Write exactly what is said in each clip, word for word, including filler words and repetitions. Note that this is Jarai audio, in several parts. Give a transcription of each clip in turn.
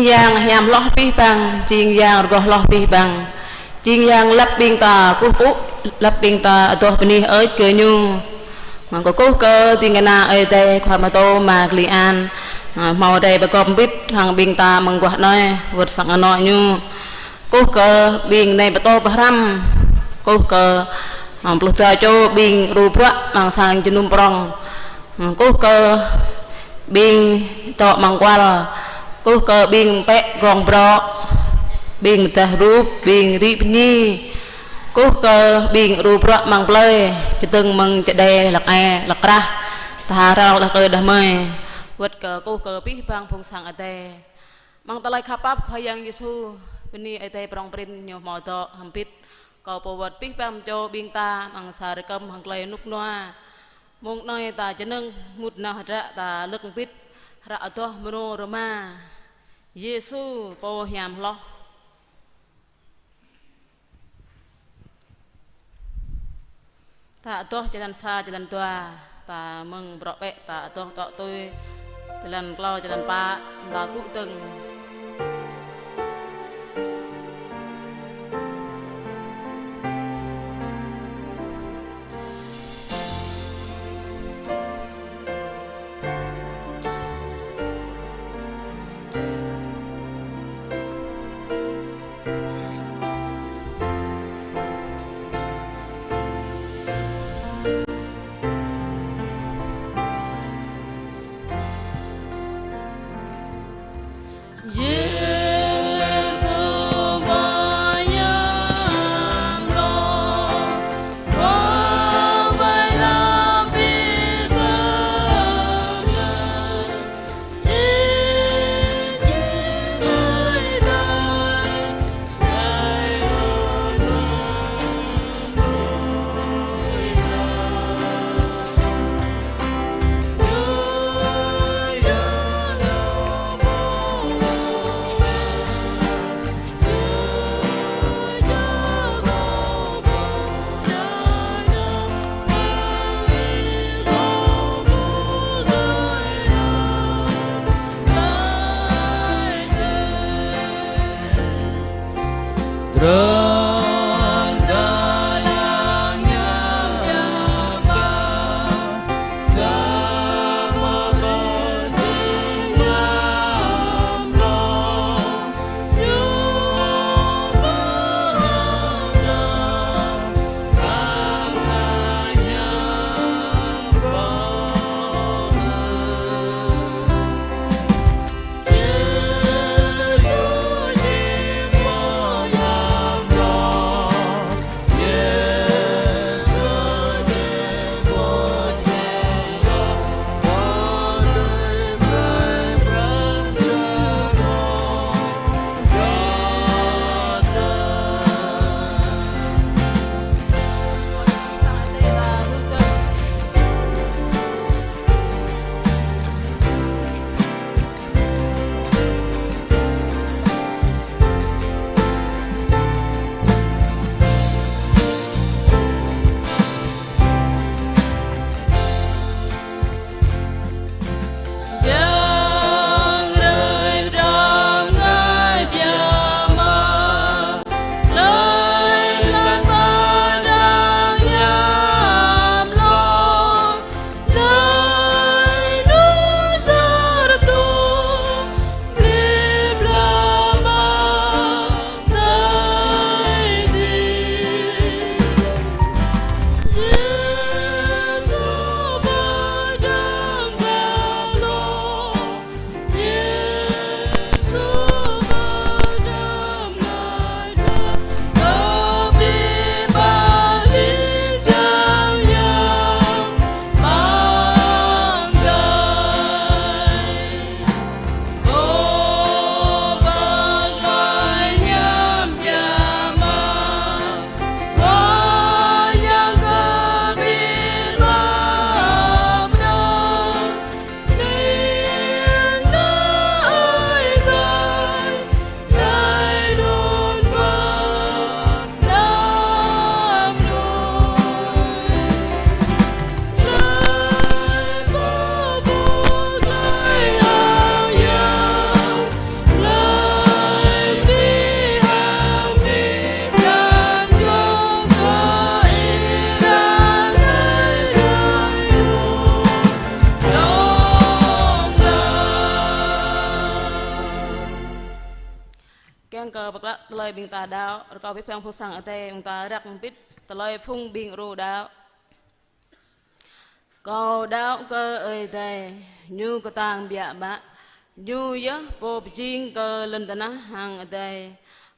Yang hiam hloh abih bang, jing yang rơgoh hloh abih bang. Jing yang lăp ƀing ta kơkuh pơpŭ, lăp ƀing ta adoh bơni hơơč kơ ñu. Mơ̆ng kơkuh kơ ding kơna Ơi Adai Khua Pơtô Ama Kli An, hmâo Ơi Adai pơgop hơbit hăng ƀing ta mơguah anai, wơ̆t sang anŏ ñu. Kơkuh kơ ƀing nai pơtô pơhrăm, kơkuh kơ, ơ, pluh dua čô ƀing ru bruă amăng sang jơnum prong. Kơkuh kơ ƀing dŏ amăng kual, kơkuh kơ ƀing pĕ gong brŏ, ƀing mơdah rup, ƀing rĭ bơñi, kơkuh kơ ƀing ru bruă amăng plơi, čơdơ̆ng mơ̆ng čơđai, hlăk ai, hlăk krah, tha rao, đah kơ đah mơi. Wơ̆t kơ kơkuh kơ abih bang phung sang Ơi Adai. Amăng tơlơi khăp pap Khua Yang Yêsu, bơni Ơi Adai prong prin ñu hmâo dŏ hơbit. Kâo pơwơ̆t abih bang čô ƀing ta amăng sa rơkơm hăng tơlơi rơnŭk rơnua. Mông anai ta čơnơ̆ng mŭt nao hơdră ta lơ̆k hơbit hră adoh mơnô Rôma. Yêsu pô hiam hloh. Ta adoh črăn sa, črăn dua, ta mơ̆ng bruă pĕ, ta adoh tŏ tui, črăn klâo, črăn pă, ta kŭ tơ̆ng. Kiăng kơ pơklă tơlơi ƀing ta đaŏ, rơkâo abih bang phung sang Ơi Adai ƀing ta răk hơbĭt tơlơi phung ƀing ru đaŏ. Kâo đaŏ kơ Ơi Adai, Ñu kơtang biă mă, Ñu yơh Pô pơjing kơ lŏn tơnah hăng adai.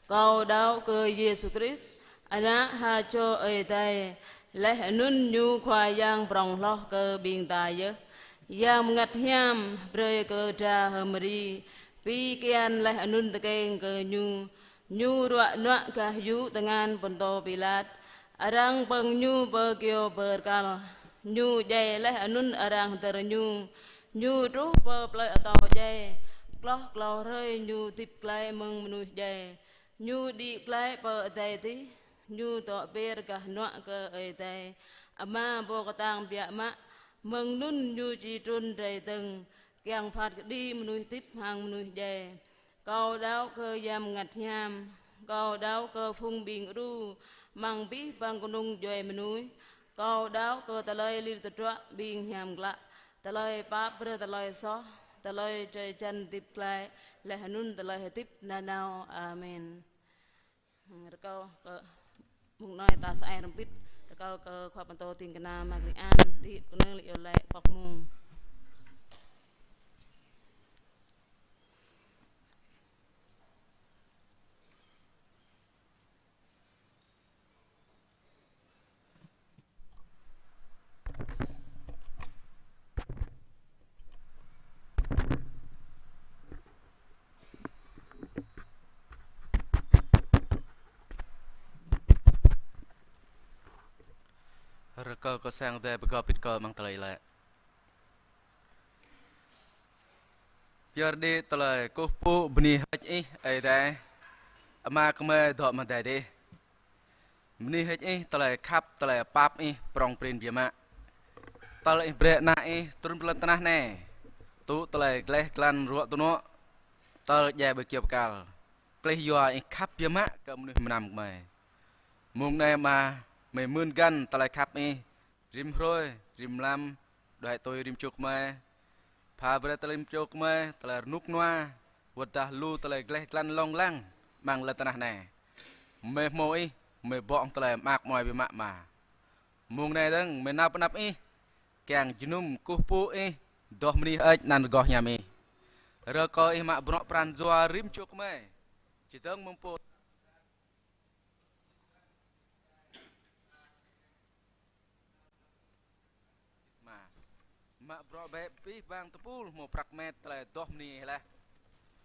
Kâo đaŏ kơ Yêsu Krist, Ană ha čô Ơi Adai, laih anŭn Ñu Khua Yang prŏng hloh kơ ƀing ta yơh. Yang Bơngăt Hiam brơi kơ dra H'Mari, pi kian laih anŭn tơkeng kơ Ñu. Ñu ruă nuă gah yŭ tơngan Pôntô Pilat. Arăng pơ̆ng Ñu pơ kyâo bơrkal. Ñu djai laih anŭn arăng hơdơr Ñu. Ñu truh pơ plơi atâo djai. Hloh klâo hrơi Ñu hơdip glaĭ mơ̆ng mơnuih djai. Ñu đĭ glaĭ pơ adai adih. Ñu dŏ ber gah hơnuă kơ Ơi Adai Ama Pô kơtang biă mă. Mơ̆ng anŭn Ñu či trŭn rai dơ̆ng, kiăng phat kơđi mơnuih hơdip hăng mơnuih djai. Kâo đaŏ kơ Yang Bơngăt Hiam. Kâo đaŏ kơ phung ƀing ru, amăng abih bang kơnung djuai mơnuih. Kâo đaŏ kơ tơlơi lir tơdruă ƀing hiam klă, tơlơi pap brơi tơlơi soh, tơlơi drơi jăn hơdip glaĭ, laih anŭn tơlơi hơdip nanao. Amen. Rơkâo kơ mông anai ta sa ai hrŏm hơbĭt, rơkâo kơ khua pơtô ding kơna Mă Kri An, đĭ kơnơ̆ng lĕ iâu laĭ pŏk mông. Rơkâo kơ sang Ơi Adai pơgop hơbĭt kơ amăng tơlơi laĭ. Pơyơr đĭ tơlơi kơkuh pơpŭ bơni hơơč Ih, Ơi Adai, Ama gơmơi dŏ amăng adai adih. Bơni hơơč Ih tơlơi khăp, tơlơi pap Ih prŏng prin biă mă. Tơl Ih brơi Ană Ih trŭn pơ lŏn tơnah anai, tŭ tơlơi gleh glan ruă tơnuă, tơl djai ƀơi kyâo bơrkal. Klih yua Ih khăp biă mă kơ mơnuih mơnam gơmơi. Mông anai Ama, gơmơi mưn găn tơlơi khăp Ih, rĭm hrơi, rĭm mlam, đuaĭ tui rĭm čô gơmơi. Pha brơi tơlơi rĭm čô gơmơi, tơlơi rơnŭk rơnua, wơ̆t dah lu tơlơi gleh glan lông lăng amăng lŏn tơnah anai. Gơmơi hmâo Ih, gơmơi ƀô̆ tơlơi mơak mơai biă mă Ama. Mông anai dơ̆ng, gơmơi nao pơ anăp Ih, kiăng jơnum kơkuh pơpŭ Ih, adoh bơni hơơč anăn rơgoh hiam Ih. Rơkâo Ih mă bruă pran jua rĭm čô gơmơi. Čơdơ̆ng mơ̆ng pô Ama, mă bruă bĕ abih bang tơpul hmâo prăk met tơlơi adoh bơni Ih laih.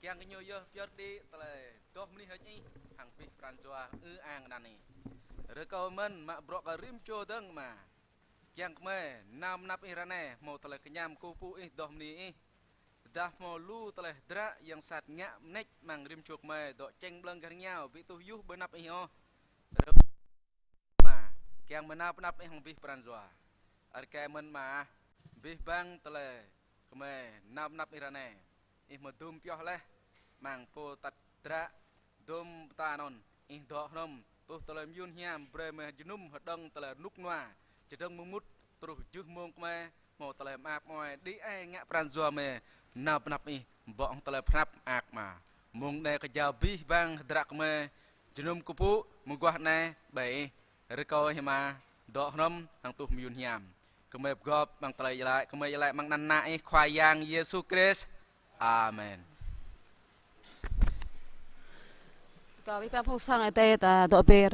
Kiăng kơ ñu yơh pơyơr đĭ tơlơi adoh bơni hơơč Ih hăng abih pran jua ư-ang anăn Ih. Rơkâo mơ̆n mă bruă kơ rĭm čô dơ̆ng Ama. Kiăng kơ gơmơi nao pơ anăp Ih ră anai hmâo tơlơi kơñăm kơkuh pơpŭ Ih, adoh bơni Ih. Tơdah hmâo lu tơlơi hơdră yang sat ngă mơneč amăng rĭm čô gơmơi dŏ čeng ƀlơ̆ng gah rơngiao ƀu tuh yŭh ƀơi anăp Ih ôh. Rơkâo Ama, kiăng mơ̆ nao pơ anăp Ih hăng abih pran jua. Rơkâo mơ̆n Ama, abih bang tơlơi gơmơi nao pơ anăp Ih ră anai, Ih mơ̆ dŭm pioh laih amăng pô tăt hơdră, dŭm pơtă anŭn, Ih dŏ hrŏm, tuh tơlơi mơyun hiam, brơi mơ̆ jơnum hơđơ̆ng tơlơi rơnŭk rơnua, čơdơ̆ng mơ̆ng mŭt, truh jưh mông gơmơi, hmâo tơlơi mơak mơai, đĭ ai ngă pran jua gơmơi, nao pơ anăp Ih, ƀô̆ tơlơi pơhrăp mơak Ama. Mông anai kơjao abih bang hơdră gơmơi, jơnum kơkuh pơpŭ, mơguah anai, ƀơi Ih, rơkâo Ih Ama, dŏ hrŏm, hăng tuh mơyun hiam. Gơmơi pơgop amăng tơlơi iâu laĭ, gơmơi iâu laĭ amăng anăn Ană Ih Khua Yang Yêsu Krist. Amen. Rơkâo abih bang phung sang Ơi Adai ta dŏ ber.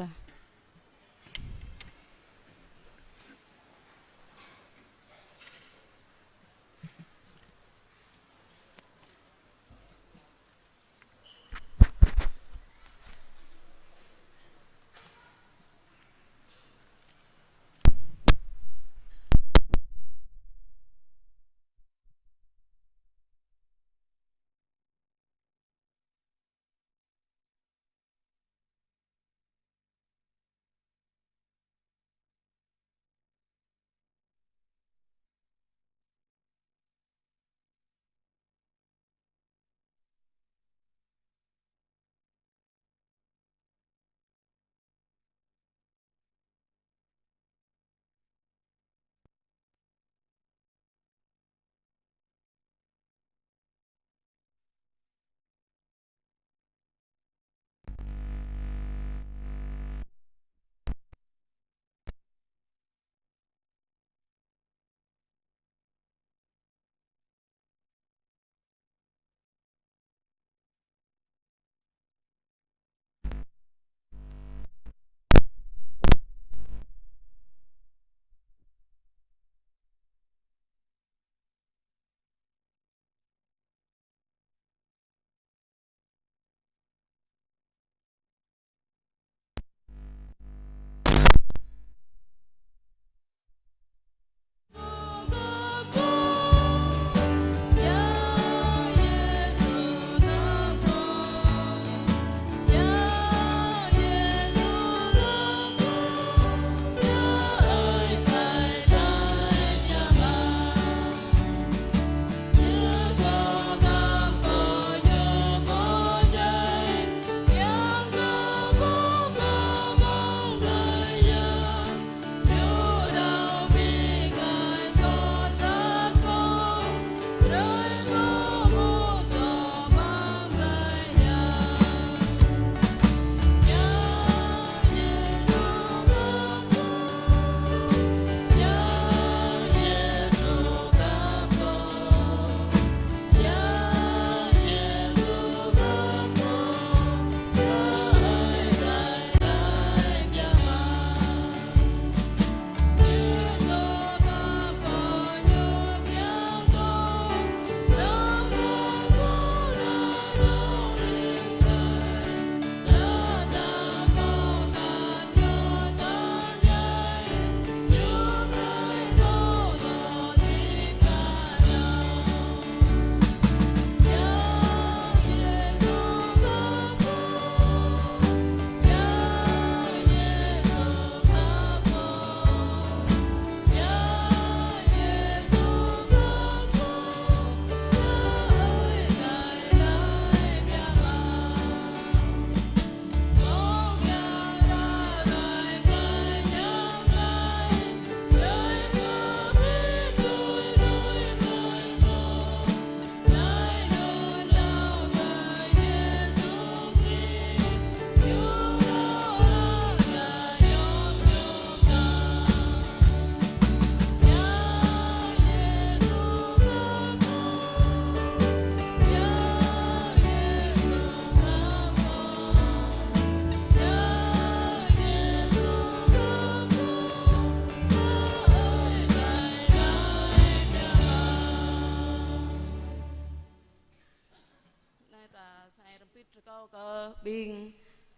Rơmpit rơkâo kơ ƀing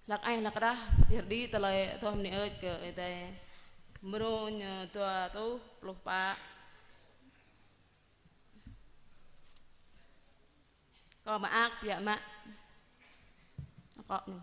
hlăk aih hlăk rah, yơr đĭ tơlơi adoh bơni hơơč kơ Ơi Adai. Mrô ñu dua rơtuh pluh pă. Kâo mơak biă mă. Akŏ ñu.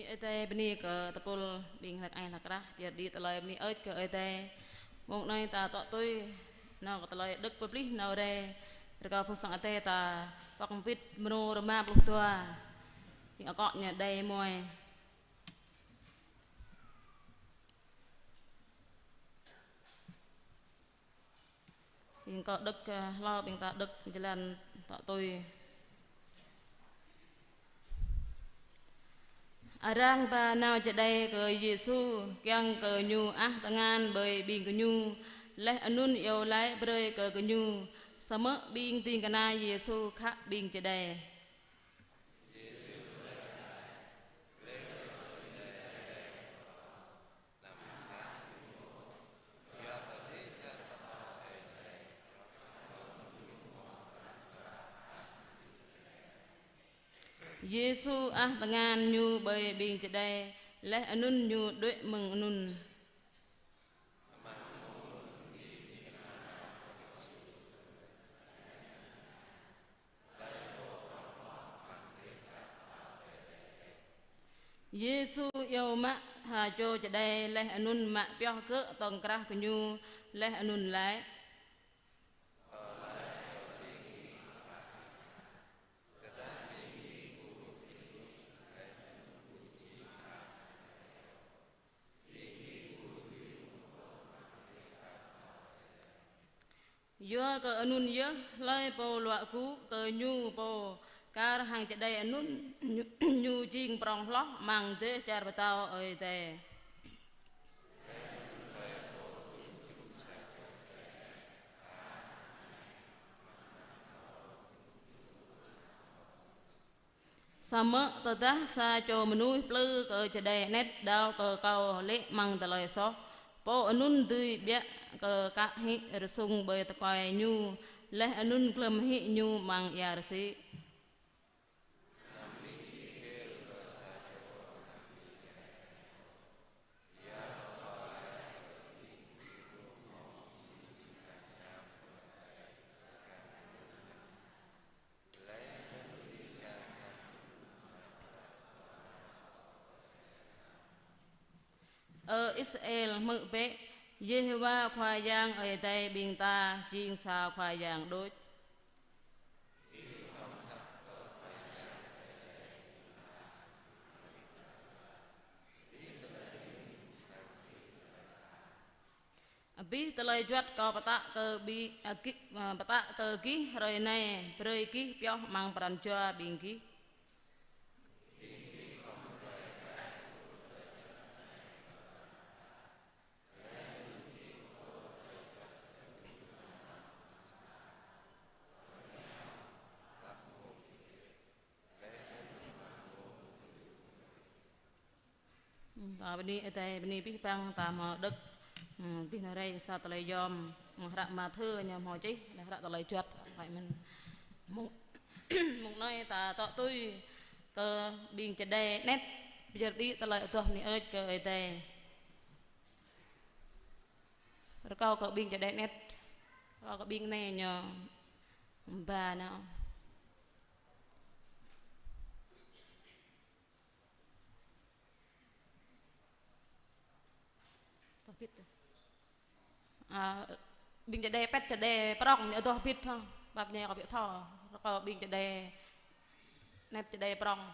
Ơi Adai bơni kơ tơpul ƀing hlăk ai hlăk krah, pơyơr đĭ tơlơi bơni hơơč kơ Ơi Adai. Mông anai ta tŏ tui nao kơ tơlơi đŏk pơplih nao rai, rơkâo phung sang Ơi Adai ta pŏk pĭt mrô rơma pluh dua. Ƀing akŏ ñu đei mơi. Ƀing kâo đŏk, ơ, hlâo ƀing ta đŏk jơlan tŏ tui. Arăng ba nao čơđai kơ Yêsu, kiăng kơ Ñu ăh tơngan ƀơi ƀing gơñu, laih anŭn iâu laĭ brơi kơ gơñu. Samơ̆ ƀing ding kơna Yêsu khă ƀing čơđai. Yêsu ăh tơngan Ñu ƀơi ƀing čơđai, laih anŭn Ñu đuaĭ mơ̆ng anŭn. Yêsu iâu mă ha čô čơđai laih anŭn mă pioh gơ̆ tŏng krah gơñu laih anŭn laĭ: Yua kơ anŭn yơh, hlơi pô luă gŭ kơ ñu pô kar hăng čơđai anŭn, ñu, ñu jing prŏng hloh amăng dêh čar pơtao Ơi Adai. Samơ̆ tơdah sa čô mơnuih plư kơ čơđai anet đaŏ kơ kâo lê̆ amăng tơlơi soh, pô anŭn dưi ƀiă kơ kă hĭ rơsŭng ƀơi tơkuai ñu, laih anŭn glŏm hĭ ñu amăng ia rơsĭ. Ơ Israel, hmư̆ bĕ, Yêhôwa Khua Yang Ơi Adai ƀing ta jing sa Khua Yang đôč. Abih tơlơi juăt kâo pơtă kơ ƀing, a, gih, a, pơtă kơ gih hrơi anai, brơi gih pioh amăng pran jua ƀing gih. Ơ, ta bơni Ơi Adai, bơni abih bang ta hmâo đŏk, ơ, abih nao rai sa tơlơi yom, ơ, hră Mathiơ ñu hmâo čih, hră tơlơi juăt, phải mơ̆n. Mông, mông anai ta tŏ tui kơ ƀing čơđai anet, pơyơr đĭ tơlơi adoh bơni hơơč kơ Ơi Adai. Rơkâo kơ ƀing čơđai anet, rơkâo kơ ƀing anai ñu ba nao. Adoh bit. A, ƀing čơđai pet čơđai prŏng ñu adoh bit hă. Pap ñu kơ ƀiă thâo. Rơkâo ƀing čơđai anet čơđai prŏng.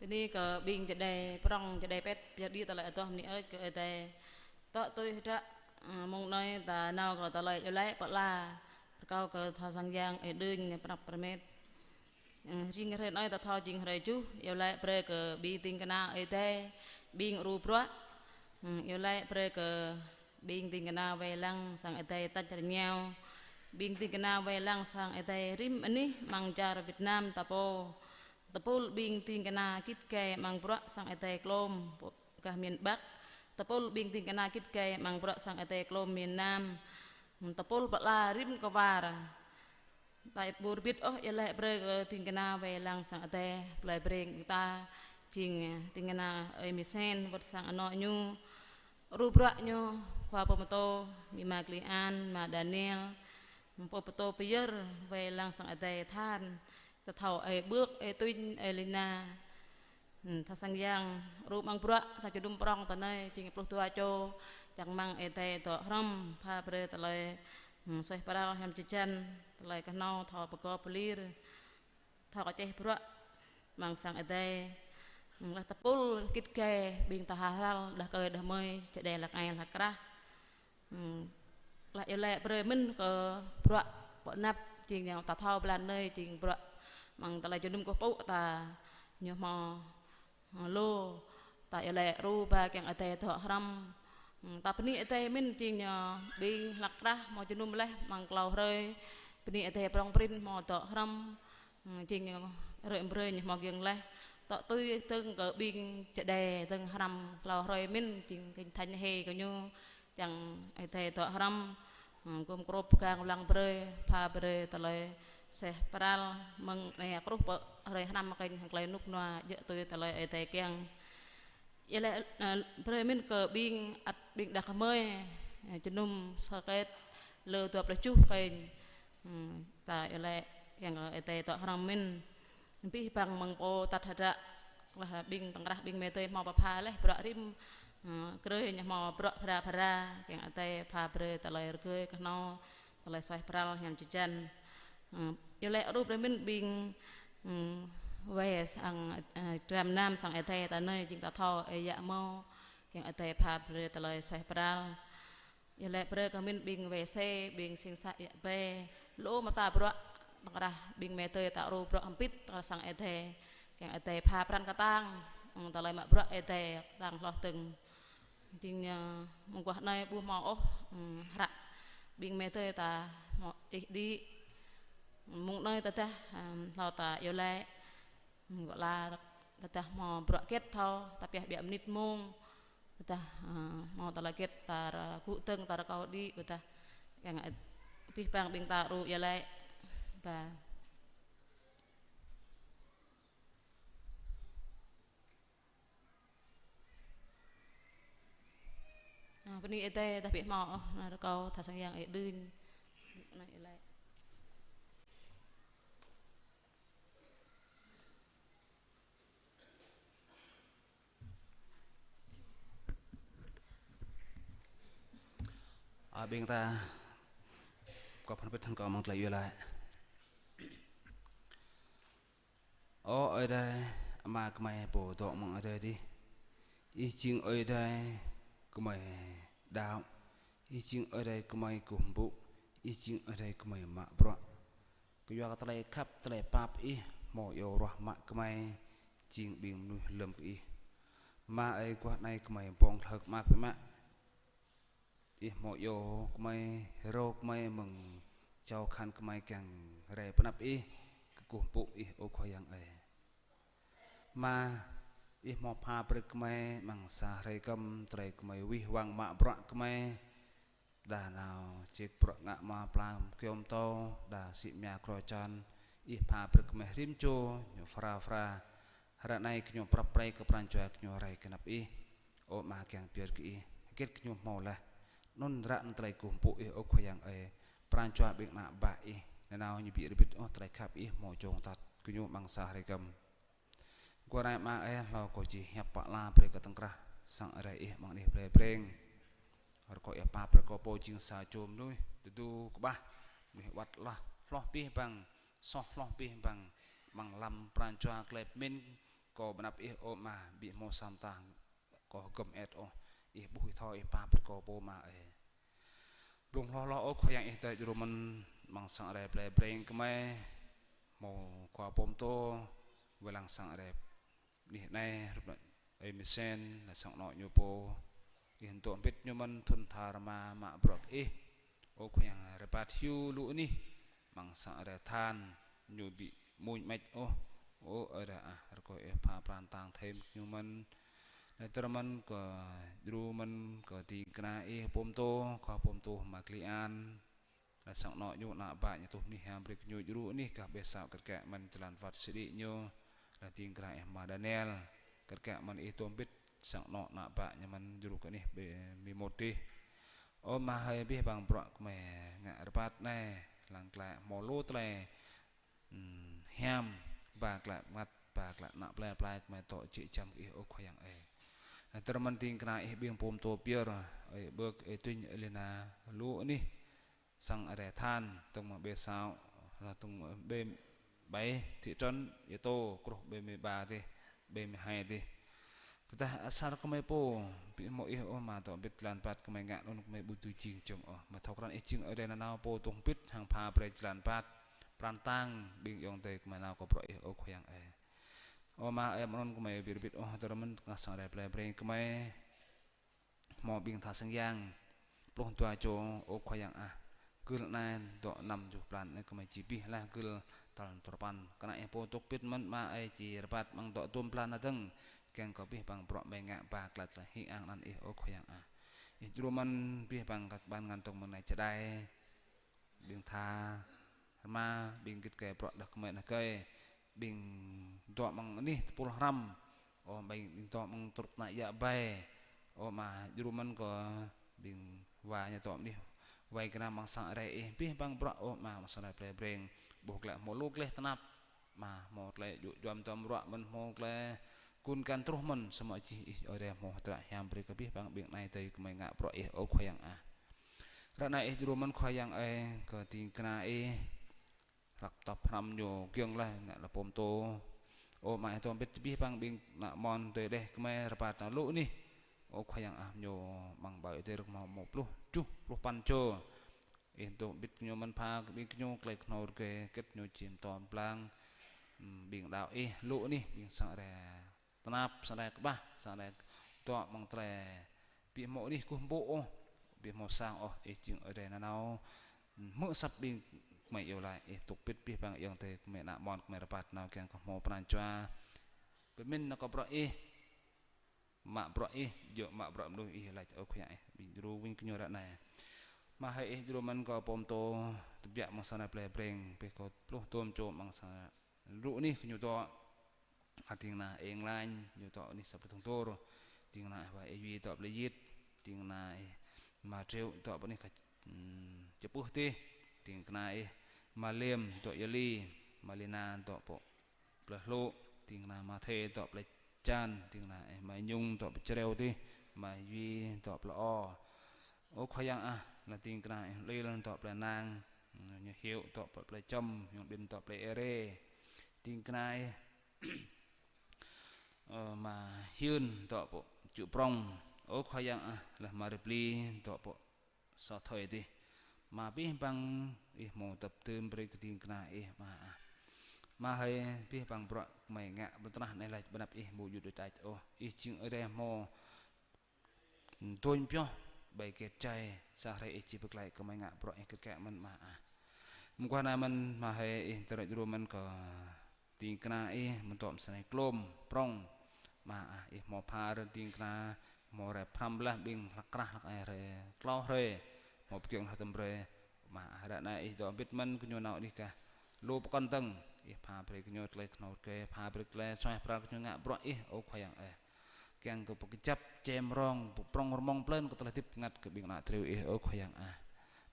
Bơni kơ ƀing čơđai prŏng, čơđai pet, pơyơr đĭ tơlơi adoh bơni ơi kơ Ơi Adai. Tŏ tui hơdră, ơ, mông anai ta nao kơ tơlơi iâu laĭ pơala, rơkâo kơ thâo sang yang ơi đưm prăp prămet. Ơ, jing hrơi anai ta thâo jing hrơi tơjuh, iâu laĭ brơi kơ ƀing ding kơna Ơi Adai, ƀing ru bruă. Ơ, iâu laĭ brơi kơ ƀing ding kơna wai lăng sang Ơi Adai tač rơngiao. Ƀing ding kơna wai lăng sang Ơi Adai rĭm anih amăng čar Việt Nam ta pô. Tơpul ƀing ding kơna git gai amăng bruă sang Ơi Adai klôm gah miền Bắc. Tơpul ƀing ding kơna git gai amăng bruă sang Ơi Adai klôm miền Nam. Tơpul pơala rĭm kơwar. Ta ƀu rơbit ôh iâu laĭ brơi kơ ding kơna wai lăng sang Ơi Adai, plơi Breng ta, jing, ơ, ding kơna Ơi Misen, wơ̆t sang anŏ ñu, ru bruă ñu, khua pô pơtô, mi Ma Kli An, Ma Daniel, pô pơtô pơyơr wai lăng sang Ơi Adai than, ta thâo Ơi Bưk, Ơi Tuin, Ơi Lina. Ơ, thâo sang yang, ru amăng bruă, sa jơnum prŏng ta anai, jing pluh dua čô, čang rơmang Ơi Adai dŏ hrŏm, pha brơi tơlơi, ơ, suaih pral hiam jơjăn, tơlơi kơhnâo, thâo pơgop pơlir, thâo kơčeh bruă, amăng sang Ơi Adai. Ơ, laih tơpul git gai, ƀing ta hơhral, đah kơi đah mơi, čơđai hlak ai hlak krah. Ơ, laih iâu laĭ brơi mơ̆n kơ bruă pơ anăp, jing ñu ta thâo blan anai, jing bruă amăng tơlơi jơnum kơkuh pơpŭ ta ñu hmâo, ơ, lu, ta iâu laĭ ru ba kiăng Ơi Adai dŏ hrŏm. Ơ, ta bơni Ơi Adai mơ̆n jing ñu ƀing hlak krah hmâo jơnum laih amăng klâo hrơi. Bơni Ơi Adai prŏng prin hmâo dŏ hrŏm. Ơ, jing ñu hrơi brơi ñu hmâo giŏng laih. Tŏ tui dơ̆ng kơ ƀing čơđai dơ̆ng hrăm klâo hrơi mơ̆n jing kinh thánh hê kơ ñu. Čang Ơi Adai dŏ hrŏm, ơ, gum krôp pơgang lăng brơi, pha brơi tơlơi suaih pral, mơ̆ng anai truh pơ hrơi hrăm kơnh hăng tơlơi rơnŭk rơnua, djơ̆ tui tơlơi Ơi Adai kiăng. Iâu laĭ, ơ, brơi mơ̆n kơ ƀing ăt ƀing đah kơmơi, ơ, jơnum sơket lơ dua pluh tơjuh kơnh. Ơ, ta iâu laĭ kiăng kơ Ơi Adai dŏ hrŏm mơ̆n. Abih bang mơ̆ng pô tăt hơdră, laih ƀing tơkrah ƀing mơdơi hmâo pơpha laih bruă rĭm, ơ, krơi ñu hmâo bruă phara phara, kiăng Ơi Adai pha brơi tơlơi rơgơi kơhnâo, tơlơi suaih pral hiam jơjăn. Ơ, iâu laĭ ru brơi mơ̆n ƀing, ơ, wai sang, ơ, dram nam sang Ơi Adai ta anai jing ta thâo ơi yă hmâo, kiăng Ơi Adai pha brơi tơlơi suaih pral. Iâu laĭ brơi kơ mĭn ƀing wai se, ƀing sing să yă bai. Lu mơta bruă, tơkrah ƀing mơdơi ta ru bruă hơbĭt, tơkrah sang Ơi Adai. Kiăng Ơi Adai pha pran kơtang, ơ, tơlơi mă bruă Ơi Adai kơtang hloh dơ̆ng. Jing, ơ, mơguah anai ƀu hmâo ôh, ơ, hră ƀing mơdơi ta hmâo čih đĭ. Mơ̆ng anai tơdah, ơ, hlâo ta iâu laĭ. Ơ, wơ̆t la tơdah hmâo bruă hơget thâo, ta pioh ƀiă mơnit mông. Tơdah, ơ, hmâo tơlơi hơget ta rơgŭ dơ̆ng, ta rơkâo đĭ, tơdah kiăng, ơ, abih bang ƀing ta ru iâu laĭ ba. Ơ, bơni Ơi Adai, tơdah ƀu hmâo ôh, nao rơkâo thâo sang yang ơi đưm. Nao iâu laĭ. Ơ, ƀing ta, kâo pơpŭ pơthâo kơ amăng tơlơi iâu laĭ. Ơ Ơi Adai, Ama gơmơi pô dŏ amăng adai adih. Ih jing Ơi Adai gơmơi đaŏ. Ih jing Ơi Adai gơmơi kơkuh pơpŭ. Ih jing Ơi Adai gơmơi mă bruă. Kơyua kơ tơlơi khăp, tơlơi pap Ih hmâo iâu ruah mă gơmơi jing ƀing mơnuih lơ̆m kơ Ih. Ama ơi, guah anai gơmơi pơ̆ng hlơk mơak biă mă. Ih hmâo iâu gơmơi, rô gơmơi mơ̆ng jâo kahan gơmơi kiăng rai pơ anăp Ih, kơkuh pơpŭ Ih, ơ Khua Yang ơi. Ama, Ih hmâo pha brơi kơ gơmơi amăng sa hrơi kơm, tơlơi gơmơi wih wăng mă bruă gơmơi. Đa nao čih bruă ngă mă pla kơyom tô, đa sĭ mơyang krô čan, Ih pha brơi kơ gơmơi rĭm čô, ñu phara phara. Hrơi anai gơñu prăp prei kơ pran jua gơñu rai kơ anăp Ih. Ơ Ama, kiăng pơyơr kơ Ih, hơget gơñu hmâo laih. Anŭn ră anŭn tơlơi kơkuh pơpŭ Ih, ơ Khua Yang ơi. Pran jua ƀing ană bă Ih, nanao ñu ƀu rơbit ôh tơlơi khăp Ih hmâo jông tăt gơñu amăng sa hrơi kơm. Guah anai Ama ơi, hlâo kơ či hiăp pơala brơi kơ tơ̆ng krah sang Ơi Adai Ih amăng anih plei Breng. Rơkâo Ih pap brơi kơ pô jing sa čô mơnuih tơdu kơƀah, mơnuih wăt hloh, hloh abih bang, soh hloh abih bang, amăng lăm pran jua tơlơi pơmĭn, kâo ƀơi anăp Ih ơ Ama, ƀu hmâo sa mơta kâo hơgŏm et ôh. Ih ƀuh Ih thâo, Ih pap brơi kâo pô Ama ơi. Blung hloh hloh ơ Khua Yang Ih tơlơi djru mơ̆n amăng sang Ơi Adai plei Breng gơmơi, hmâo khua pô pơtô, wai lăng sang Ơi Adai anih anai, hrup anŭn Ơi Misen, lĕ sang anŏ ñu pô, Ih dŏ hơbĭt ñu mơ̆n thŭn tha rơma mă bruă Ih. Ơ Khua Yang, rơbat hyu lu anih amăng sang Ơi Adai than, ñu ƀu mŭnh mĕč ôh. Ơ Ơi Adai ah, rơkâo Ih pha pran tang thêm ñu mơ̆n. Lĕ tơrơ mơ̆n kơ djru mơ̆n kơ ding kơna Ih pô pơtô, khua pô pơtô Ama Kli An. Lĕ sang anŏ ñu, ană bă ñu tuh mơnuih hiam brơi kơ ñu djru anih gah ƀơi sang kơt kă mơ̆n jơlan wăt sĭ đĭ ñu. Lĕ ding kơna Ih Ama Daniel, kơt kă mơ̆n Ih dŏ hơbĭt sang anŏ ană bă ñu mơ̆n djru kơ anih ƀơi Mi Môt dih. Ơ Ama hơi, abih bang bruă gơmơi ngă rơbat anai, lăng glaĭ hmâo lu tơlơi ừm, hiam, ba glaĭ mơngăt, ba glaĭ ană plei plei gơmơi dŏ jĕ jăm kơ Ih ơ Khua Yang ơi. Tơrơ mơ̆n ding kơna Ih ƀing pô pơtô pơyơr, Ơi Bơk, Ơi Tuñ, Ơi Lina, lu anih sang Ơi Adai than, tơ̆ng mơ̆ng ƀơi Săo, tơ̆ng mơ̆ng ƀơi Bai, thị trấn Ea Tô, kruh ƀơi Mi Ba dih, ƀơi Mi Hai dih. Tơdah asar gơmơi pô, ƀu hmâo Ih ôh Ama, dŏ hơbĭt jơlan rơbat gơmơi ngă anŭn gơmơi ƀu dưi jing jơm ôh. Mơ̆ thâo krăn Ih jing Ơi Adai nanao pô dŏ hơbĭt hăng pha brơi jơlan rơbat, pran tang ƀing ayŏng adơi gơmơi nao kơ bruă Ih ơ Khua Yang ơi. Ơ Ama ơi, mơ̆ng anŭn gơmơi ƀu rơbit ôh, tơrơ mơ̆n tơngah sang Ơi Adai plei Breng gơmơi hmâo ƀing tha sang yang pluh dua čô ơ Khua Yang ah. Gưl anai dŏ năm juh blan anai gơmơi či abih laih gưl tal duapăn. Kơna Ih pô dŏ hơbĭt mơ̆n Ama ơi, či rơbat amăng dŏ dôm blan anai dơ̆ng. Kiăng kơ abih bang bruă gơmơi ngă ba glaĭ tơlơi hing ang anăn Ih ơ Khua Yang ah. Ih djru mơ̆n abih bang kơ ban ngăn tŏng mơ̆ng anai čơđai. Ƀing tha rơma, ƀing git gai bruă đah kơmơi anai gai. Ƀing dŏ amăng anih tơpul hrăm. Ơ, ƀing, ƀing dŏ amăng truh ană yă bai. Ơ Ama, djru mơ̆n kơ ƀing wa ñu dŏ anih wai gơnam amăng sang Ơi Adai Ih, abih bang bruă ơ Ama amăng sang Ơi Adai plei Breng. Ƀuh glaĭ hmâo lu gleh tơnap. Ama hmâo tơlơi djơ̆ djuăm tơm ruă mơ̆n, hmâo tơlơi gun găn truh mơ̆n, samơ̆ čih Ih Ơi Adai hmâo hơdră hiam brơi kơ abih bang ƀing anai tơlơi gơmơi ngă bruă Ih ơ Khua Yang ah. Ră anai Ih djru mơ̆n Khua Yang ơi, kơ ding kơna Ih hlak tŏp hrăm ñu giŏng laih ngă lĕ pô pơtô. Ơ Ama, Ih dŏ hơbĭt abih bang ƀing ană mon adơi adeh gơmơi rơbat nao lu anih. Ơ Khua Yang ah, ñu amăng ƀơi adih rơ̆k hmâo pluh tơjuh, pluh păn čô. Ih dŏ hơbĭt ñu mơ̆n, pha kơ ƀing ñu tơlơi kơhnâo rơgơi, hơget ñu či pơtô pơblang, ừm, ƀing đaŏ Ih lu anih, ƀing sang Ơi Adai tơnap, sang Ơi Adai kơƀah, sang Ơi Adai dŏ amăng tơlơi ƀu hmâo anih kơkuh pơpŭ ôh, ƀu hmâo sang ôh. Ih jing Ơi Adai nanao, ừm, hmư̆ asăp ƀing gơmơi iâu laĭ. Ih dŏ hơbĭt abih bang ayŏng adơi gơmơi, ană mon gơmơi rơbat nao kiăng kơ hmâo pran jua pơmĭn nao kơ bruă Ih, mă bruă Ih, djơ̆ mă bruă mơnuih Ih laĭ ơ Khua Yang Ih. Ƀing djru wĭng kơ ñu ră anai. Ama hơi, Ih djru mơ̆n kơ pô pơtô tơbiă amăng sang Ơi Adai plei Breng, abih kơ pluh dôm čô amăng sang lu anih kơ ñu dŏ. Hă, ding kơna Eng Lañ, ñu dŏ anih Săp Lê Thung Dôr. Ding kơna Ih wa Ih Yuy dŏ plei Yit. Ding kơna Ih Ama Triu dŏ pơ anih kơ, ừm, Čư̆ Pưh dih. Ding kơna Ih Ama Liêm dŏ Ia Li. Ama Lina dŏ pơ plei Hlô̆. Ding kơna Ama Thê dŏ plei Čan. Ding kơna Ih Ama Nhung dŏ plei Čreo dih. Ama Yuy dŏ plei O. Ơ Khua Yang ah, lĕ ding kơna Ih Lil dŏ plei Nang. Ñu Hiu dŏ pơ plei Čăm. Ñu Đin dŏ plei Ere. Ding kơna Ih Ơ, Ama Hyưn dŏ pơ Čư̆ Prŏng. Ơ Khua Yang ah, lĕ Ama Rơbli dŏ pơ Sa Thơi dih. Ama abih bang Ih hmâo tơpơtơm brơi kơ ding kơna Ih, Ama ah. Ama hơi, abih bang bruă gơmơi ngă ƀơi tơnah anai laih ƀơi anăp Ih ƀu djơ̆ đôč đač ôh. Ih jing Ơi Adai hmâo dôñ pioh ƀơi hơget čai, sa hrơi Ih či pơklaih kơ gơmơi ngă bruă Ih hơget kă mơ̆n, Ama ah. Mơguah anai mơ̆n, Ama hơi, Ih tơlơi djru mơ̆n kơ ding kơna Ih mơ̆ng dŏ amăng sang Klôm Prŏng. Ama ah, Ih hmâo pha brơi ding kơna, hmâo rai pơhrăm blah ƀing hlăk krah hlăk ai hrơi, klâo hrơi, hmâo pơgiŏng hlak tơm brơi. Ama ah, ră anai Ih dŏ hơbĭt mơ̆n kơ ñu nao anih gah lu pơkŏn dơ̆ng. Ih pha brơi kơ ñu tơlơi kơhnâo rơgơi, pha brơi tơlơi suaih pral kơ ñu ngă bruă Ih, ơ Khua Yang ơi. Kiăng kơ pơkơjăp čem rong, pơprŏng rơmŏng plơn kơ tơlơi hơdip bơngăt kơ ƀing ană triu Ih, ơ Khua Yang ah.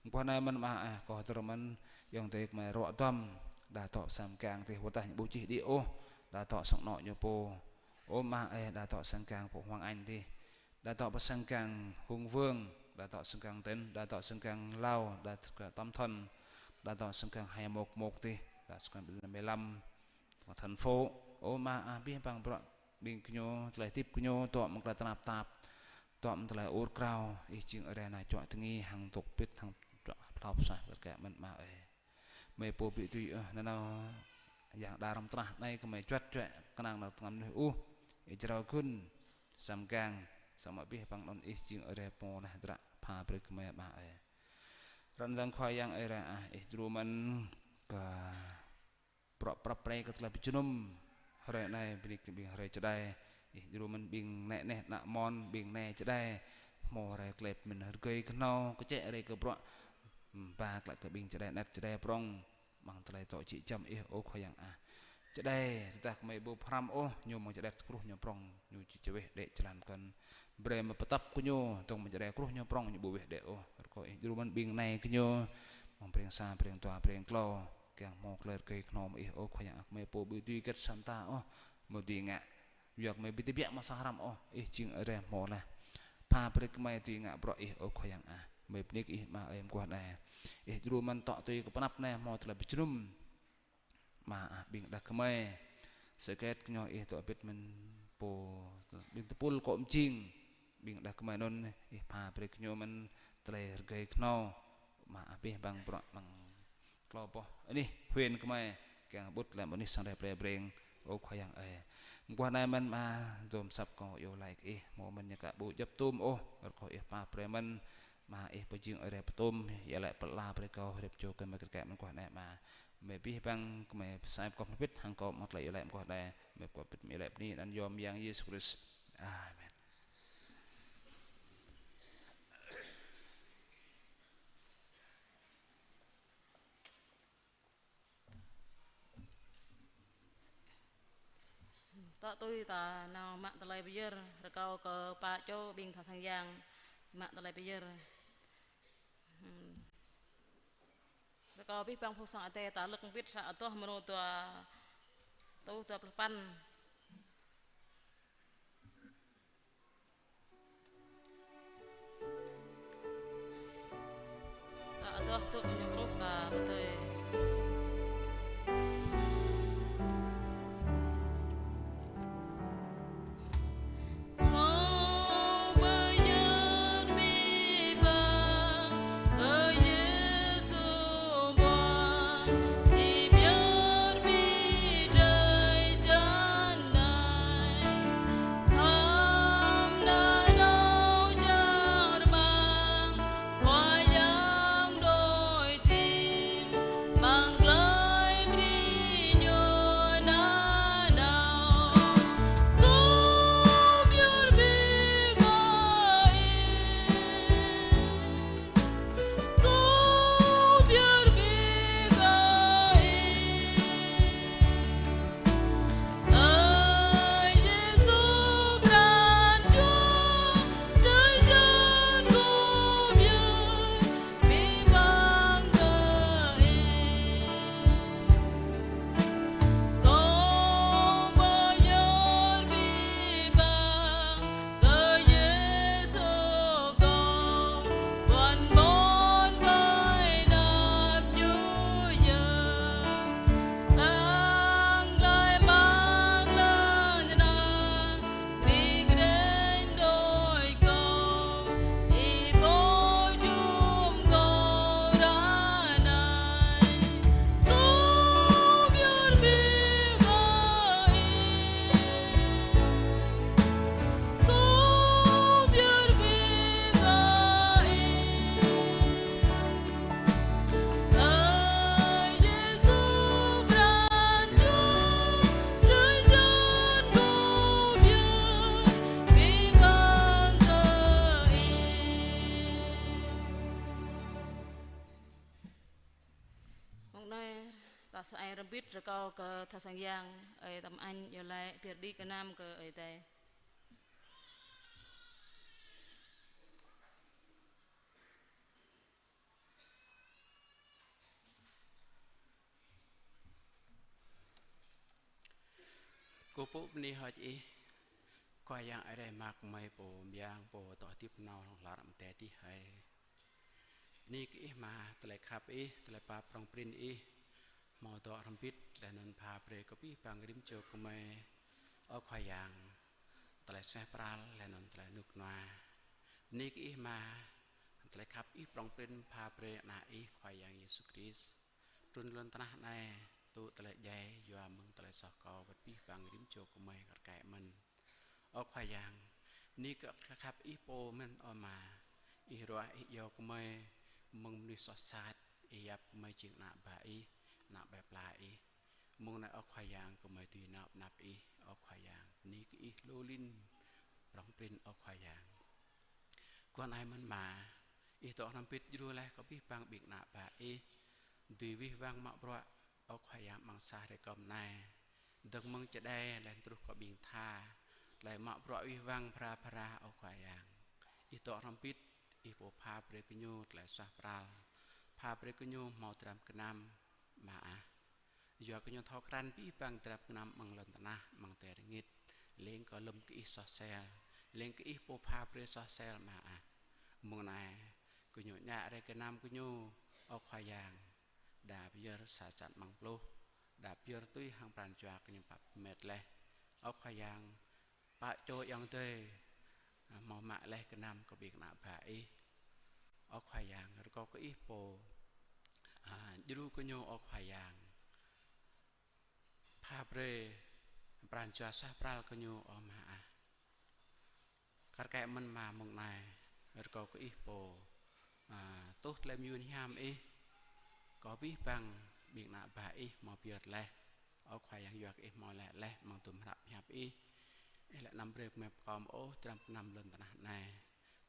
Mơguah anai mơ̆n, Ama ah, kâo hơdơr mơ̆n, ayŏng adơi gơmơi ruă duăm, đa dŏ sang kang dih, wơ̆t tơdah ñu ƀu čih đĭ ôh, đa dŏ sang anŏ ñu pô. Ơ Ama ơi, đa dŏ sang kang pô Hoàng Anh dih, đa dŏ pơ sang kang Hùng Vương, đa dŏ sang kang Tịnh, đa dŏ sang kang Lao, đa sang kang Tâm Thuận, đa dŏ sang kang Hai Mộc Mộc dih, đa sang kang Bình Lâm, thành phố. Ơ Ama ah, abih bang bruă ƀing gơñu, tơlơi hơdip gơñu, dŏ mơ̆ng tơlơi tơnap tap, dŏ mơ̆ng tơlơi ur krao, Ih jing Ơi Adai nao čuă tơngi, hăng dŏ pĭt, hăng čuă phlâo pơsah kơ kĕ mơ̆n Ama ơi. Gơmơi pô ƀu dưi ôh, nanao yang đar amăng tơnah anai gơmơi juăt juăt kơnang nao tơngan mơnuih ôh, Ih jrao gŭn, săm gang, samơ̆ abih bang anŭn Ih jing Ơi Adai pô laih hơdră pha brơi gơmơi Ama ơi. Răn răng Khua Yang Ơi Adai ah, Ih djru mơ̆n kơ bruă prăp pre kơ tơlơi pơjơnum hrơi anai, bơni kơ ƀing hrơi čơđai, Ih djru mơ̆n ƀing nĕ neh ană mon, ƀing nai čơđai, hmâo hrơi klep mơ̆n rơgơi kơhnâo, kơčĕ rai kơ bruă, ưm, ba klă kơ ƀing čơđai anet čơđai prŏng, amăng tơlơi dŏ jĕ jăm Ih, ơ Khua Yang ah. Čơđai, tơdah gơmơi ƀu pơhrăm ôh, ñu mơ̆ng čơđai kruh ñu prŏng, ñu či čơweh đĕ jơlan pơkŏn. Brơi mă pơtăp kơ ñu, dơ̆ng mơ̆ng čơđai kruh ñu prŏng, ñu ƀu weh đĕ ôh. Rơkâo Ih djru mơ̆n ƀing nai gơñu, mơ̆ng Breng Sa, Breng Dua, Breng Klâo, kiăng hmâo tơlơi rơgơi kơhnâo mơ̆ng Ih, ơ Khua Yang ah, gơmơi pô ƀu dưi hơget sa mơta ôh, mơ̆ dưi ngă. Yua gơmơi ƀu tơbiă mă sa hrăm ôh, Ih jing Ơi Adai hmâo laih. Pha brơi gơmơi dưi ngă bruă Ih, ơ Khua Yang ah. Gơmơi bơni kơ Ih Ama ơi mơguah anai. Ih djru mơ̆n tŏ tui kơ pơanăp anai hmâo tơlơi pơjơnum. Ama ah, ƀing đah kơmơi. Sơkĕt kơ ñu Ih dŏ pĭt mơ̆n pô, ƀing tơpul akŏ mơjing. Ƀing đah kơmơi anŭn Ih pha brơi kơ ñu mơ̆n tơlơi rơgơi kơhnâo. Ama ah, abih bang bruă amăng klâo boh anih huyện gơmơi, kiăng ƀut lĕ mơnuih sang Ơi Adai pre Breng, ơ Khua Yang ơi. Mơguah anai mơ̆n Ama, dôm săp kâo iâu laĭ kơ Ih, hmâo mơ̆n ñu ka ƀu djŏp tôm ôh, rơkâo Ih pap brơi mơ̆n, Ama Ih pơjing Ơi Adai pơtôm, iâu laĭ pơala brơi kâo, hrĕp čô kơ mơ̆ kơ kĕ mơguah anai Ama. Mơ̆ abih bang gơmơi pơsai pơkŏp hơbĭt hăng kâo amăng tơlơi iâu laĭ mơguah anai, mơ̆ pơkŏp hơbĭt mơ̆ iâu laĭ bơni anăn yom Yang Yêsu Krist. Amen. Tŏ tui ta nao mă tơlơi pơyơr, rơkâo kơ pă čô ƀing tha sang yang mă tơlơi pơyơr. Hmm. Rơkâo abih bang phung sang Adai ta lơ̆k mbĭt hră Adoh mrô dua rơtuh dua pluh păn. Hră Adoh tŭ ñu truh ta pơdơi. Kâo pơyơr abih bang kơ Yêsu mơ̆n, či pơyơr abih drơi jăn anai. Khăm anai nao čar amăng Khua Yang đuaĭ tim, amăng tơlơi bơni Ñu nanao. Kâo pơyơr abih kơ Ih. Kâo pơyơr abih kơ Ih. Ơ Yêsu pran jua, drơi jăn kâo pơyơr abih bang kơ Ih. Kâo pơyơr abih bang kơ Yêsu kâo, ƀuăn ƀôn tơlơi anăp Ñu yơh. Lăng tơlơi mơak lăng tơnăng, Ih krĕng đuaĭ kâo, Ih pô jum kâo ră anai. Kâo pơyơr abih kơ Ih. Kâo pơyơr abih kơ Ih. Ơ Yêsu pran jua, drơi jăn kâo pơyơr abih bang kơ Ih. Mông anai ta sa ai rơmbit rơkâo kơ tha sang yang, ơi Tâm Anh iâu laĭ pơyơr đĭ gơnam kơ Ơi Adai. Kâo pŭ bơni hơơč Ih, Khua Yang Ơi Adai mơak mơi pô mơyang pô dŏ hơdip nao hlŏng lar amăng adai adih hơi. Bơni kơ Ih mơ̆ tơlơi khăp Ih, tơlơi pap prŏng prin Ih, hmâo dŏ hrŏm hơbĭt, laih anŭn pha brơi kơ abih bang rĭm čô gơmơi, ơ Khua Yang. tơlơi suaih pral, laih anŭn tơlơi rơnŭk rơnua. Bơni kơ Ih Ama, tơlơi khăp Ih prŏng prin pha brơi Ană Ih Khua Yang Yêsu Krist trŭn lŏn tơnah anai, tŭ tơlơi djai yua mơ̆ng tơlơi soh kâo wơ̆t abih bang rĭm čô gơmơi kar kaĭ mơ̆n. Ơ Khua Yang, bơni kơ tơlơi khăp Ih pô mơ̆n, ơ Ama. Ih ruah Ih iâu gơmơi mơ̆ng mơnuih soh sat, Ih yap gơmơi jing ană bă Ih, ană ƀai pla Ih. Mơ̆ng anai, ơ Khua Yang, gơmơi dưi nao pơ anăp Ih, ơ Khua Yang, bơni kơ Ih lu lin prŏng prin, ơ Khua Yang. Guah anai mơ̆n Ama, Ih dŏ hrŏm hơbĭt djru laih kơ abih bang ƀing ană bă Ih dưi wih wăng mă bruă, ơ Khua Yang, amăng sa hrơi kơm anai. Dơ̆ng mơ̆ng čơđai laih truh kơ ƀing tha, tơlơi mă bruă wih wăng phara phara, ơ Khua Yang. Ih dŏ hrŏm hơbĭt, Ih pô pha brơi kơ ñu tơlơi suaih pral, pha brơi kơ ñu hmâo dram gơnam, Ama ah. Yua kơ ñu thâo krăn abih bang dram gơnam amăng lŏn tơnah, amăng adai rơngit, lêng kơ lơ̆m kơ Ih soh sel, lêng kơ Ih pô pha brơi soh sel, Ama ah. Mơ̆ng anai, kơ ñu ñă rai gơnam kơ ñu, ơ Khua Yang, đa pơyơr sa črăn amăng pluh, đa pơyơr tui hăng pran jua kơ ñu pap met laih, ơ Khua Yang. Pă čô ayŏng adơi, a, hmâo mă laih gơnam kơ ƀing ană bă Ih, ơ Khua Yang, rơkâo kơ Ih pô, a, djru kơ ñu, ơ Khua Yang. Pha brơi pran jua suaih pral kơ ñu, ơ Ama ah. Kar kaĭ mơ̆n Ama, mơ̆ng anai, rơkâo kơ Ih pô, a, tuh tơlơi mơyun hiam Ih kơ abih bang ƀing ană bă Ih hmâo pơyơr laih, ơ Khua Yang, yua kơ Ih hmâo laĭ laih amăng tơlơi hră pơhiăp Ih, Ih lĕ anăm brơi gơmơi pơkom ôh dram gơnam lŏn tơnah anai,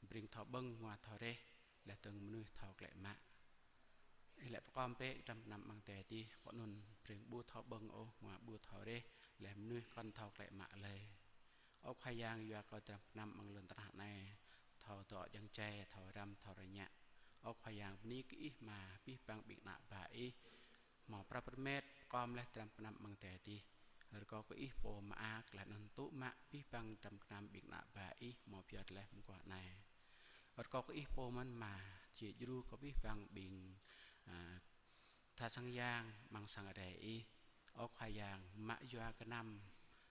bring thâo ƀơ̆ng, hmua thâo reh, laih dơ̆ng mơnuih thâo klĕ mă. Ih lĕ pơkom bĕ dram gơnam amăng adai adih, pơ anŭn bring ƀu thâo ƀơ̆ng ôh, hmua ƀu thâo reh, laih mơnuih kŏn thâo klĕ mă lơi. Ơ Khua Yang, yua kơ dram gơnam amăng lŏn tơnah anai thâo dŏ jăng jai, thâo răm, thâo rơñă. Ơ Khua Yang, bơni kơ Ih Ama, abih bang ƀing ană bă Ih hmâo prăp rơmet pơkom laih dram gơnam amăng adai adih. Rơkâo kơ Ih pô mơak laih anŭn tŭ mă abih bang dram gơnam ƀing ană bă Ih hmâo pơyơr laih mơguah anai. Rơkâo kơ Ih pô mơ̆n Ama, či djru kơ abih bang ƀing, a, tha sang yang amăng sang Ơi Adai Ih. Ơ Khua Yang, mă yua gơnam,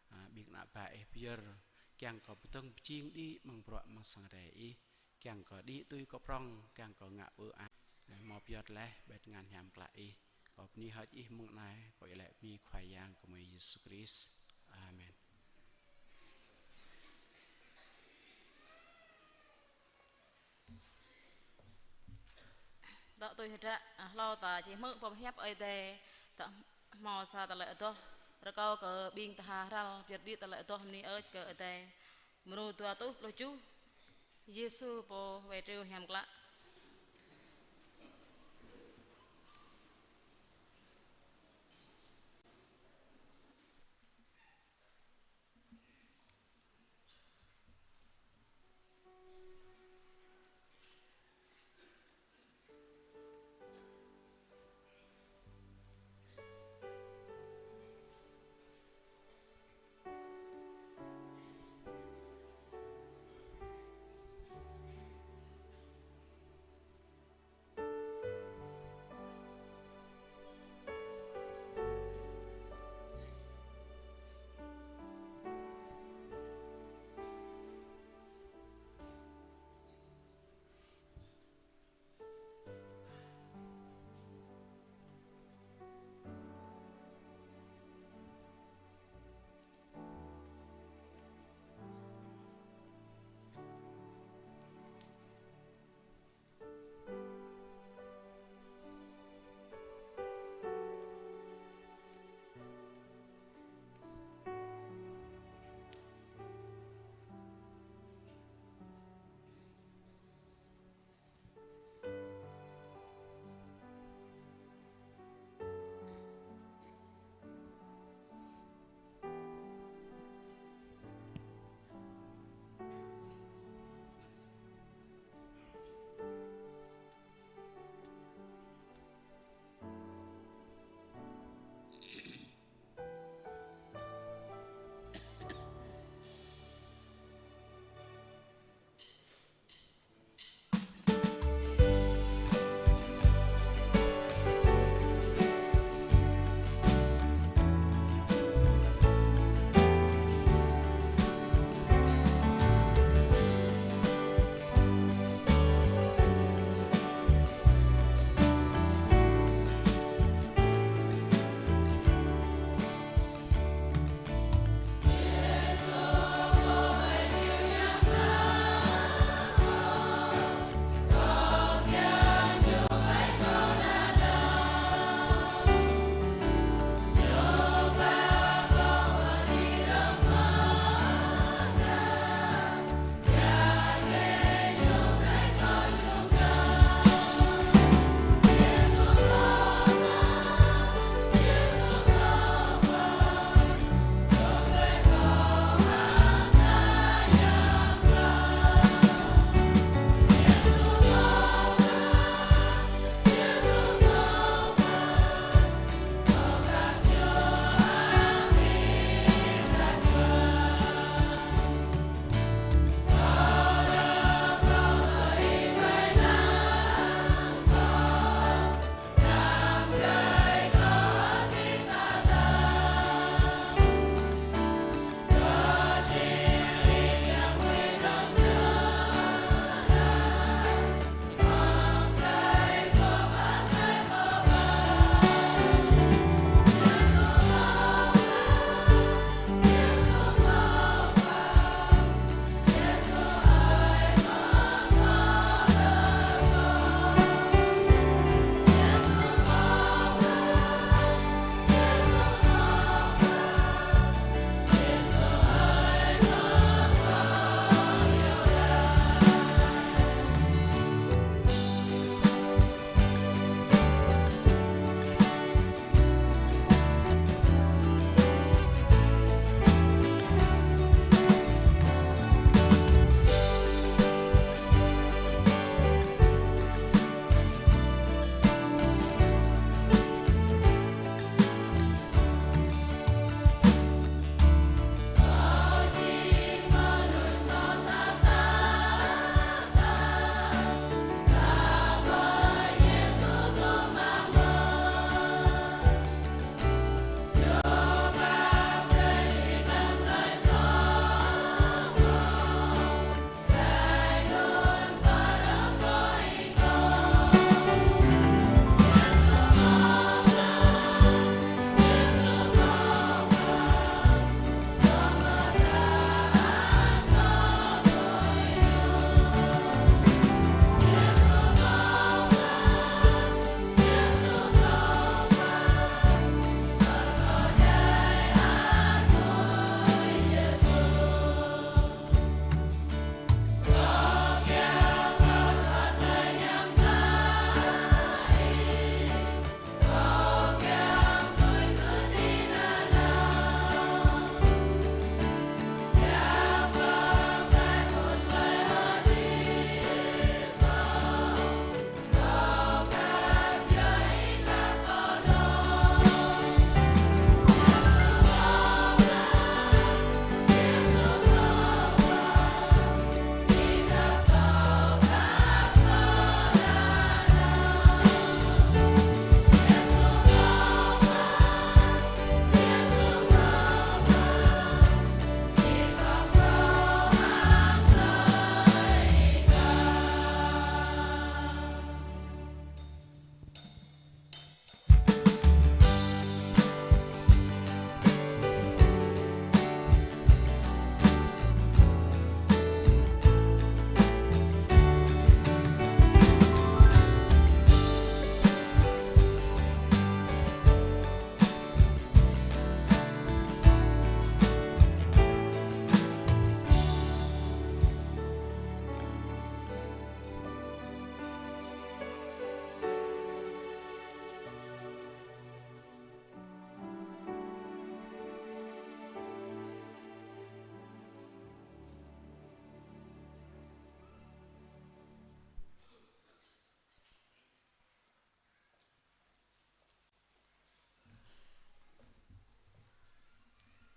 a, ƀing ană bă Ih pơyơr, kiăng kơ pơdơ̆ng pơjing đĭ amăng bruă amăng sang Ơi Adai Ih, kiăng kơ đĭ tui kơ prŏng, kiăng kơ ngă pơư ang, hmâo pơyơr laih ƀơi tơngan hiam klă Ih. Kâo bơni hơơč Ih mơ̆ng anai, kâo iâu laĭ bơni Khua Yang gơmơi Yêsu Krist. Amen. Dŏ tui hơdră, a, hlâo ta či hmư̆ boh hiăp Ơi Adai, ta hmâo sa tơlơi adoh, rơkâo kơ ƀing ta ha hrăl pơyơr đĭ tơlơi adoh bơni hơơč kơ Ơi Adai. Mrô dua rơtuh pluh tơjuh, Yêsu pô wai triu hiam klă.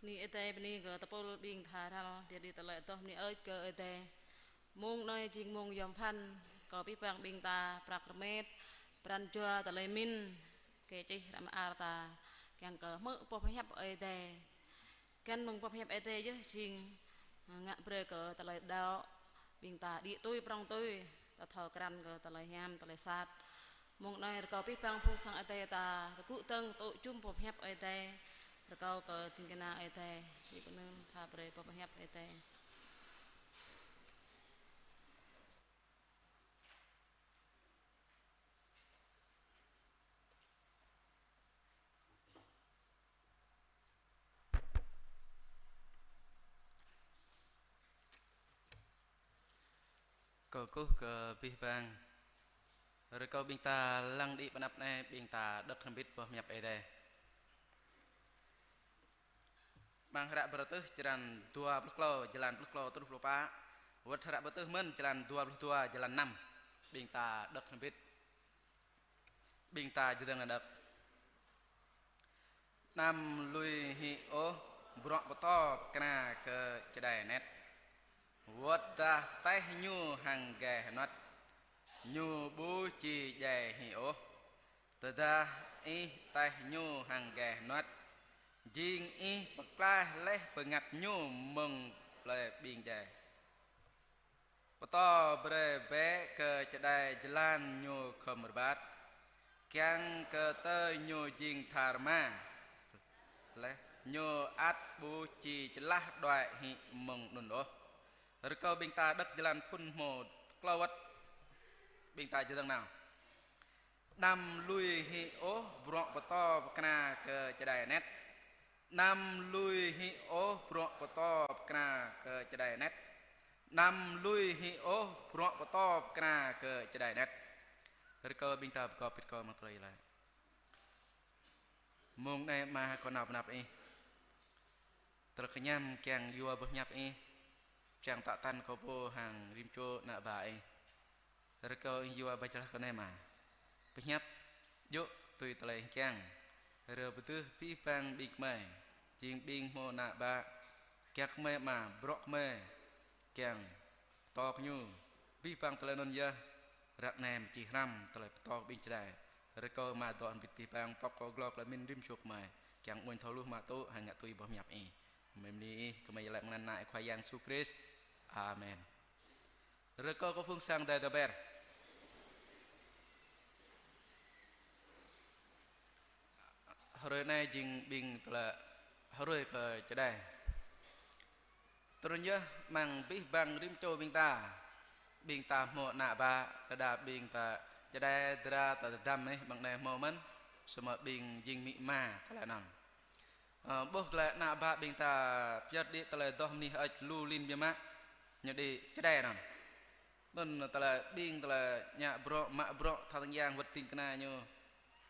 Bơni Ơi Adai, bơni kơ tơpul ƀing tha ral, pioh đĭ tơlơi adoh bơni hơơč kơ Ơi Adai. Mông anai jing mông yom pơphan, kơ abih bang ƀing ta prăk rơmet, pran jua tơlơi pơmĭn, kơ čih ră mơar ta, kiăng kơ hmư̆ boh pơhiăp Ơi Adai. Găn mơ̆ng boh pơhiăp Ơi Adai yơh jing, ngă brơi kơ tơlơi đaŏ ƀing ta đĭ tui prŏng tui, ta thâo krăn kơ tơlơi hiam, tơlơi sat. Mông anai rơkâo abih bang phung sang Ơi Adai ta tơgŭ dơ̆ng tŭ jum boh pơhiăp Ơi Adai, rơkâo kơ ding kơna Ơi Adai, đĭ kơnơ̆ng pha brơi boh pơhiăp Ơi Adai. Kơkuh kơ abih bang. Rơkâo ƀing ta lăng đĭ pơ anăp anai, ƀing ta đŏk hrŏm hơbĭt boh pơhiăp Ơi Adai. Amăng hră Bơrơtuh črăn dua pluh klâo, jơlan pluh klâo truh pluh pă. Wơ̆t hră Bơrơtuh mơ̆n črăn dua pluh dua, jơlan năm. Ƀing ta đŏk hrŏm hơbĭt. Ƀing ta čơdơ̆ng đŏk. Anăm lui hĭ ôh bruă pơtô pơkra kơ čơđai anet. Wơ̆t dah taih ñu hăng gai hơnuăt, ñu ƀu či djai hĭ ôh. Tơdah ih taih ñu hăng gai hơnuăt, jing ih pơklaih laih bơngăt ñu mơ̆ng plơi ƀing djai. Pơtô brơi bĕ kơ čơđai jơlan ñu khŏm rơbat, kiăng kơ tơlơi ñu jing tha rơma. Laih ñu ăt ƀu či čơlah đuaĭ hĭ mơ̆ng anŭn ôh. Rơkâo ƀing ta đŏk jơlan phŭn hmâo klâo wơ̆t. Ƀing ta čơdơ̆ng nao. Anăm lui hĭ ôh bruă pơtô pơkra kơ čơđai anet. Anăm lui hĭ ôh bruă pơtô pơkra kơ čơđai anet. Anăm lui hĭ ôh bruă pơtô pơkra kơ čơđai anet. Rơkâo ƀing ta pơgop pĭt kơ mơ̆ng tơlơi laĭ. Mông anai Ama, kâo nao pơ anăp Ih. Tơlơi kơñăm kiăng yua boh pơhiăp Ih, kiăng tă tăn kâo pô hăng rĭm čô ană bă Ih. Rơkâo Ih yua bah jơlah kơ anai Ama. Pơhiăp djơ̆ tui tơlơi Ih kiăng. Rơbơdưh abih bang ƀing gơmơi, jing ƀing hmâo ană bă, kiăng kơ gơmơi Ama, bruă gơmơi kiăng pơtô kơ ñu. Abih bang tơlơi anŭn yơh ră anai mơ̆ čih hrăm tơlơi pơtô kơ ƀing čơđai. Rơkâo Ama dŏ hơbĭt abih bang, pŏk kơ glô tơlơi pơmĭn rĭm čô gơmơi, kiăng mơ̆ng thâo hluh mă tŭ hăng ngă tui boh pơhiăp Ih. Gơmơi bơni Ih, gơmơi laĭ amăng anăn Ană Ih Khua Yang Yêsu Krist. Amen. Rơkâo kơ phung sang Ơi Adai dŏ ber. Hrơi anai jing ƀing tơlơi hrơi kơ čơđai. Tui anŭn yơh amăng abih bang rĭm čô ƀing ta, ƀing ta hmâo ană bă, đơđa ƀing ta čơđai dra ta tơdăm ih, amăng anai hmâo mơ̆n, samơ̆ ƀing jing amĭ ama tơlơi anŭn. Ơ, ƀuh tơlơi ană bă ƀing ta pơyơr đĭ tơlơi adoh bơni hơơč lu lin biă mă, ñu đĭ čơđai anŭn. Anŭn tơlơi ƀing tơlơi ngă bruă, mă bruă, tha tơng yang wơ̆t ding kơna ñu,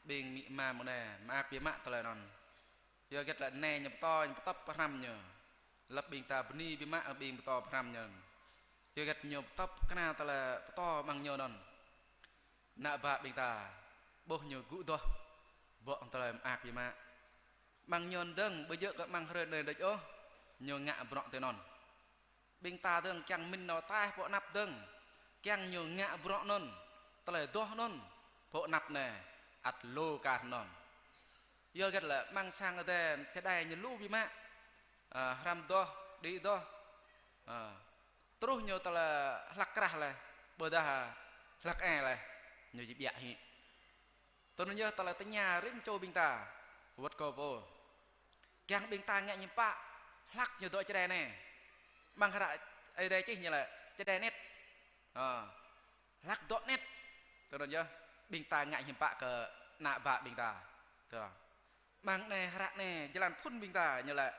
ƀing amĭ ama mơ̆ng anai, mơak biă mă tơlơi anŭn. Yua hơget lĕ anai ñu pơtô, ñu pơtŏp pơhrăm ñu. Lăp ƀing ta bơni biă mă ƀing pơtô pơhrăm ñu. Yua hơget ñu pơtŏp kơna tơlơi pơtô amăng ñu anŭn. Ană bă ƀing ta, ƀuh ñu gŭ adoh, bŏ tơlơi mơak biă mă. Amăng ñu dơ̆ng, ƀu djơ̆ kơ amăng hrơi anai đôč ôh, ñu ngă bruă tui anŭn. Ƀing ta dơ̆ng kiăng mĭn nao taih pơ anăp dơ̆ng, kiăng ñu ngă bruă anŭn, tơlơi adoh anŭn, pơ anăp anai, ăt lu kah anŭn. Yua hơget lĕ amăng sang Ơi Adai, čơđai ñu lu biă mă, ơ, hrăm adoh, đĭ adoh, ơ, truh ñu tơlơi hlăk krah laih, ƀôdah hlăk ĕ laih, ñu či ƀiă hĭ. Tui anŭn yơh tơlơi tơña rĭm čô ƀing ta, wơ̆t kâo pô. Kiăng ƀing ta ngă hiư̆m pă, hlăk ñu dŏ čơđai anai. Amăng hră Ơi Adai čih ñu laĭ, čơđai anet. Ơ, hlăk dŏ anet. Tui anŭn yơh, ƀing ta ngă hiư̆m pă kơ ană bă ƀing ta. Tui anŭn. Amăng anai hră anai, jơlan phŭn ƀing ta ñu laĭ,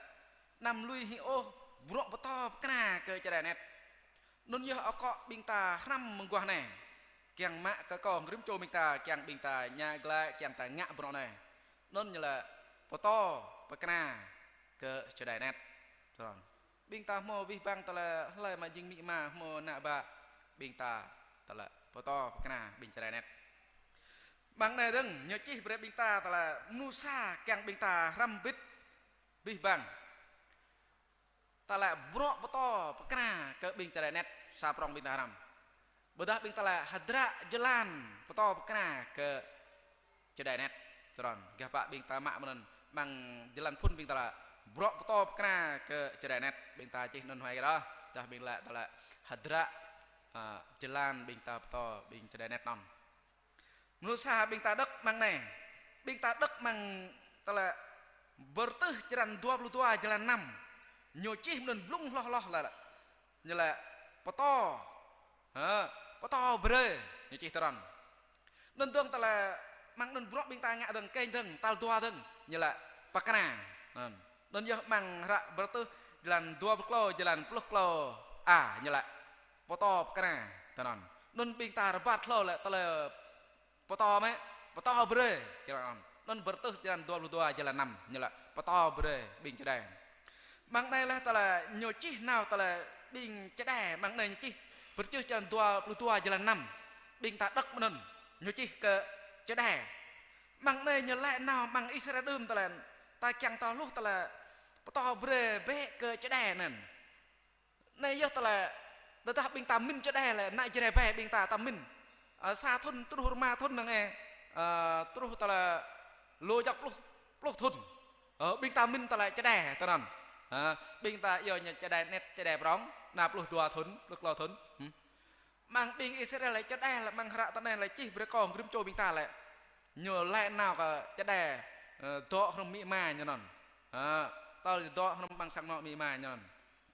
anăm lui hĭ ôh, bruă pơtô pơkra kơ čơđai anet. Anŭn yơh akŏ ƀing ta hrăm mơguah anai. Kiăng mă kơ kâo rĭm čô ƀing ta, kiăng ƀing ta ngă glaĭ, kiăng ta ngă bruă anai. Anŭn ñu laĭ pơtô pơkra kơ čơđai anet. Tui anŭn. Ƀing ta hmâo abih bang tơlơi hlơi mă jing amĭ ama, hmâo ană bă, ƀing ta tơlơi pơtô pơkra ƀing čơđai anet. Amăng anai dơ̆ng, ñu čih brơi ƀing ta tơlơi mơnuih sa kiăng ƀing ta hrăm hơbĭt abih bang. ta lĕ bruă pơtô pơkra kơ ƀing čơđai anet sa prŏng ƀing ta hrăm. Ƀôdah ƀing ta lĕ hơdră jơlan pơtô pơkra kơ čơđai anet. Tơdron, gah pă ƀing ta mă mơ̆n, amăng jơlan phŭn ƀing ta lĕ bruă pơtô pơkra kơ čơđai anet, ƀing ta čih anŭn huai kơ dah, dah ƀing lĕ ta lĕ hơdră, a, jơlan ƀing ta pơtô ƀing čơđai anet anŭn. Mơnuih sa ƀing ta đŏk amăng anai. Ƀing ta đŏk amăng ta lĕ Bơrtưh črăn dua pluh dua jơlan năm. Ñu čih anŭn blung hloh hloh lĕ. Ñu lĕ pơtô. Hă, pơtô brơi. Ñu čih tơdron. Anŭn dơ̆ng ta lĕ amăng anŭn bruă ƀing ta ngă dơ̆ng kơnh dơ̆ng, tal dua dơ̆ng. Ñu lĕ pơkra. Anŭn. Anŭn yơh amăng hră Bơrtưh jơlan dua pluh klâo, jơlan pluh klâo. A, ñu lĕ pơtô pơkra, tơdron. Anŭn ƀing ta rơbat hlâo lĕ ta lĕ pơtô mơ̆, pơtô brơi, jơlan anŭn. Anŭn Bơrtưh jơlan dua pluh dua jơlan năm, ñu lĕ pơtô brơi ƀing čơđai. Amăng anai lĕ ta lĕ ñu čih nao ta lĕ ƀing čơđai, amăng anai ñu čih Bơrtưh jơlan dua pluh dua jơlan năm. Ƀing ta đŏk mơ̆n anŭn, ñu čih kơ čơđai. Amăng anai ñu laĭ nao amăng Israel đưm ta lĕ, ta kiăng ta hluh ta lĕ pơtô brơi bĕ kơ čơđai anŭn. Anai yơh ta lĕ, tơdah ƀing ta mĭn čơđai lĕ, ană Jrai ƀai ƀing ta, ta mĭn. Ơ, sa thŭn truh rơma thŭn năng e, ơ, truh ta lĕ lu jak pluh, pluh thŭn. Ơ, ƀing ta mĭn ta lĕ čơđai, tơdron. Hă, ƀing ta iâu ñu čơđai anet, čơđai prŏng, anai pluh dua thŭn, pluh klâo thŭn. Hm. Amăng ƀing Israel lĕ čơđai lĕ, amăng hră ta anai lĕ čih brơi kơ rĭm čô ƀing ta lĕ. Ñu laĭ nao kơ čơđai, ơ, dŏ hrŏm amĭ ama ñu anŭn. Hă, tơl dŏ hrŏm amăng sang anŏ amĭ ama ñu anŭn.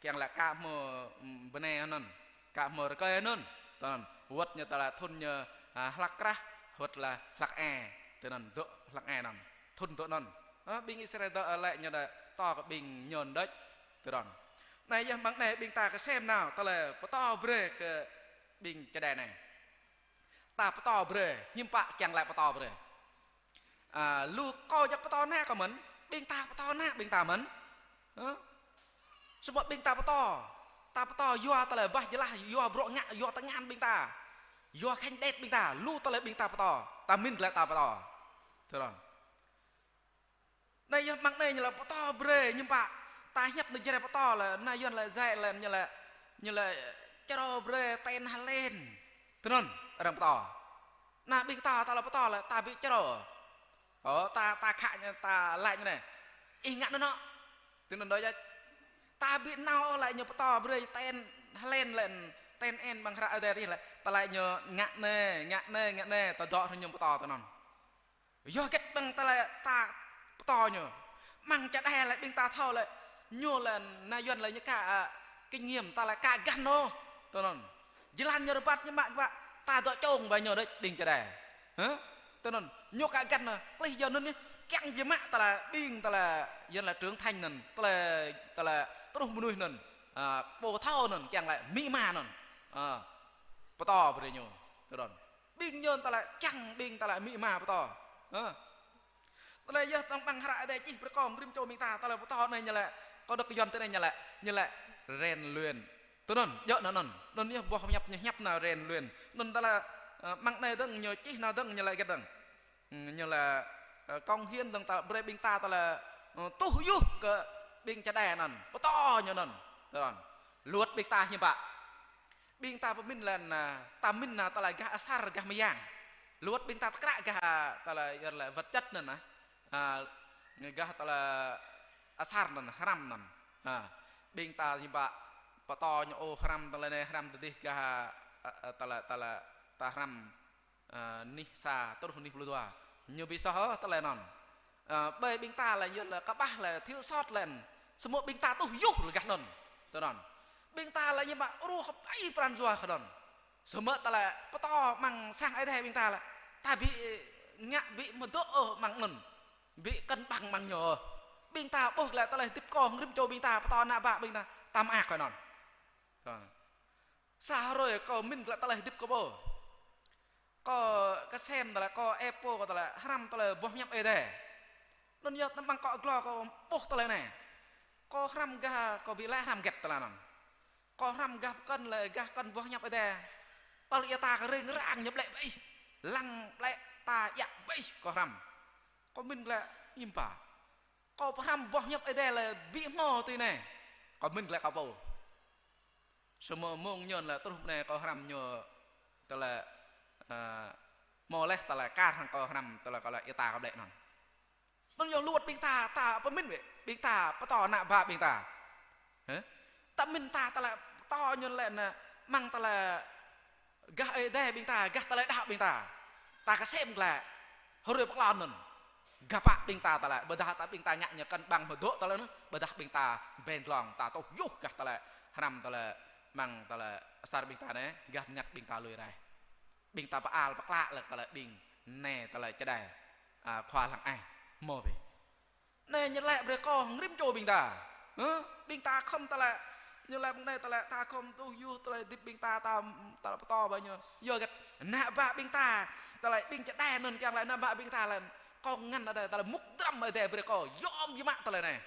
Kiăng lĕ ka hmâo, ưm, bơnai anŭn. Ka hmâo rơkơi anŭn. Tơdron, wơ̆t ñu ta lĕ thŭn ñu, a, hlăk krah, wơ̆t lĕ hlăk e. Tơdron, dŏ hlăk e anŭn. Thŭn dŏ anŭn. Hă, ƀing Israel dŏ, ơ, lĕ ñu đa tŏ kơ ƀing ñu đôč. Tơdron. Anai yơh amăng anai ƀing ta kơsem nao, ta lĕ pơtô brơi kơ ƀing čơđai anai. Ta pơtô brơi, hiư̆m pă kiăng lĕ pơtô brơi. A, lu kâo jak pơtô ană kâo mơ̆n, ƀing ta pơtô ană ƀing ta mơ̆n. Hă? Samơ̆ ƀing ta pơtô, ta pơtô yua ta lĕ bah jơlah, yua bruă ngă, yua tơngan ƀing ta. Yua khĕnh đet ƀing ta, lu ta lĕ ƀing ta pơtô, ta mĭn lĕ ta pơtô. Tơdron. Anai yơh amăng anai ñu lĕ pơtô brơi, hiư̆m pă. Ta hiăp ană Jrai pơtô lĕ, ană Yuan lĕ dạy lĕ, ñu lĕ, ñu lĕ črô brơi ten hơlen. Tơdron, arăng pơtô. Anai ƀing ta, ta lĕ pơtô lĕ, ta ƀu črô. Ơ, ta, ta khă ñu, ta laĭ ñu anai. Ih ngă anŭn anŏ. Tơdron đôč yơh. Ta ƀu nao ôh lĕ ñu pơtô brơi ten hơlen lĕ, ten en amăng hră Ơi Adai rih lĕ. Ta laĭ ñu ngă anai, ngă anai, ngă anai, ta dŏ hrŏm ñu pơtô tơdron. Yua hơget ƀing ta lĕ ta pơtô ñu. Amăng čơđai lĕ ƀing ta thâo lĕ. Ñu lĕ ană Yuan lĕ ñu ka, a, kinh nghiệm ta lĕ ka găn ôh. Tơdron. Jơlan ñu rơbat ñu mă kơ ƀă. Ta dŏ čông ƀơi ñu đôč ƀing čơđai. Hă? Tơdron. Ñu ka găn ôh. Klih yua anŭn yơh. Kiăng jơmă ta lĕ ƀing ta lĕ Yuan lĕ trưởng thành anŭn. Ta lĕ, ta lĕ truh mơnuih anŭn. A, pô thâo anŭn. Kiăng lĕ amĭ ama anŭn. A, pơtô brơi ñu. Tơdron. Ƀing ñu ta lĕ kiăng ƀing ta lĕ amĭ ama pơtô. Hă? Tơlơi yơh tơ̆ng amăng hră Ơi Adai čih brơi kơ rĭm čô ƀing ta, tơlơi pơtô anai ñu lĕ, kơ đŏk Yuan tơ anai ñu lĕ, ñu lĕ rèn luyện. Tơdron, djơ̆ anŭn anŭn. Anŭn yơh boh hiăp ñu hiăp nao rèn luyện. Anŭn ta lĕ, ơ, amăng anai dơ̆ng ñu čih nao dơ̆ng ñu lĕ hơget dơ̆ng. Ưm, ñu lĕ, ơ, cống hiến dơ̆ng ta brơi ƀing ta tơlơi, ơ, tuh yuh kơ ƀing čơđai anŭn. Pơtô ñu anŭn. Tơdron. Luật ƀing ta hiư̆m pă. Ƀing ta pơmĭn lĕ, a, ta mĭn, a, tơlơi gah asar, gah mơyang. Luật ƀing ta tơkră gah, a, tơlơi, tơlơi vật chất anŭn, a. A, gah tơlơi asar anŭn, hrăm anŭn. A, ƀing ta hiư̆m pă pơtô ñu ôh hrăm tơlơi anai, hrăm tơdih gah, a, a, tơlơi, tơlơi ta hrăm, a, anih sa truh anih pluh dua. Ñu ƀu soh ôh tơlơi anŭn. Ơ, ƀơi ƀing ta lĕ yua lĕ kơƀah lĕ thiếu sót lĕ. Samơ̆ ƀing ta tuh yuh lĕ gah anŭn. Tơdron. Ƀing ta lĕ ñu mă ruh ƀai pran jua kơ anŭn. Samơ̆ ta lĕ pơtô amăng sang Ơi Adai ƀing ta lĕ. Ta ƀu ngă ƀu mơdŏ ôh amăng anŭn. Ƀu cân bằng amăng ñu ôh. Ƀing ta ƀuh lĕ tơlơi hơdip kơ rĭm čô ƀing ta pơtô ană bă ƀing ta. Ta mơak kơ anŭn. Tơdron. Sa hrơi kâo mĭn glaĭ tơlơi hơdip kâo pô. Kâo kơsem tơlơi, kâo ĕp pô kâo tơlơi, hrăm tơlơi boh hiăp Ơi Adai. Anŭn yơh tơ̆ng amăng kâo glô kâo ƀuh tơlơi anai. Kâo hrăm gah, kâo ƀu laĭ hrăm hơget tơlơi anŭn. Kâo hrăm gah pơkŏn lĕ, gah pơkŏn boh hiăp Ơi Adai. Tơlơi ia ta kơ rêng rang ñu ƀlĕ ƀơi ih. Lăng ƀlĕ ta ia ƀơi ih kâo hrăm. Kâo mĭn glaĭ hiư̆m pă. Kâo pơhrăm boh hiăp Ơi Adai lĕ ƀu hmâo tui anai. Kâo mĭn glaĭ kâo pô. Samơ̆ mơ̆ng ñu lĕ truh anai kâo hrăm ñu tơlơi, ơ, hmâo laih tơlơi kar hăng kâo hrăm tơlơi kâo lĕ ia ta kâo blĕ anŭn. Anŭn yơh luăt ƀing ta, ta pơmĭn wĕ, ƀing ta pơtô ană bă ƀing ta. Hă? Ta mĭn ta tơlơi pơtô ñu lĕ anŭn, mơ̆ng tơlơi gah Ơi Adai ƀing ta, gah tơlơi đaŏ ƀing ta. Ta kơsem glaĭ, hơrơi pơklon anŭn. Gah pă ƀing ta tơlơi, ƀôdah ta ƀing ta ngă ñu kăn ƀăng hơdŏ tơlơi anŭn, ƀôdah ƀing ta ƀen glông, ta tŏ yuh gah tơlơi, hrăm tơlơi, mơ̆ng tơlơi asar ƀing ta anai, gah bơngăt ƀing ta lui raih. Ƀing ta pơal pơklă lĕ tơlơi ƀing anai tơlơi čơđai, a, khua lăng ai, hmâo bĕ. Anai ñu laĭ brơi kơ hăng rĭm čô ƀing ta. Hă? Ƀing ta khŏm tơlơi, ñu laĭ mơ̆ng anai tơlơi, ta khŏm tŏ yuh tơlơi hơdip ƀing ta, ta, tơlơi pơtô ƀơi ñu. Yua hơget ană bă ƀing ta, tơlơi ƀing čơđai anŭn kiăng laĭ ană bă ƀing ta lĕ. Kâo ngăn ada tơlơi mŭk dram Ơi Adai brơi kơ, yôm biă mă tơlơi anai.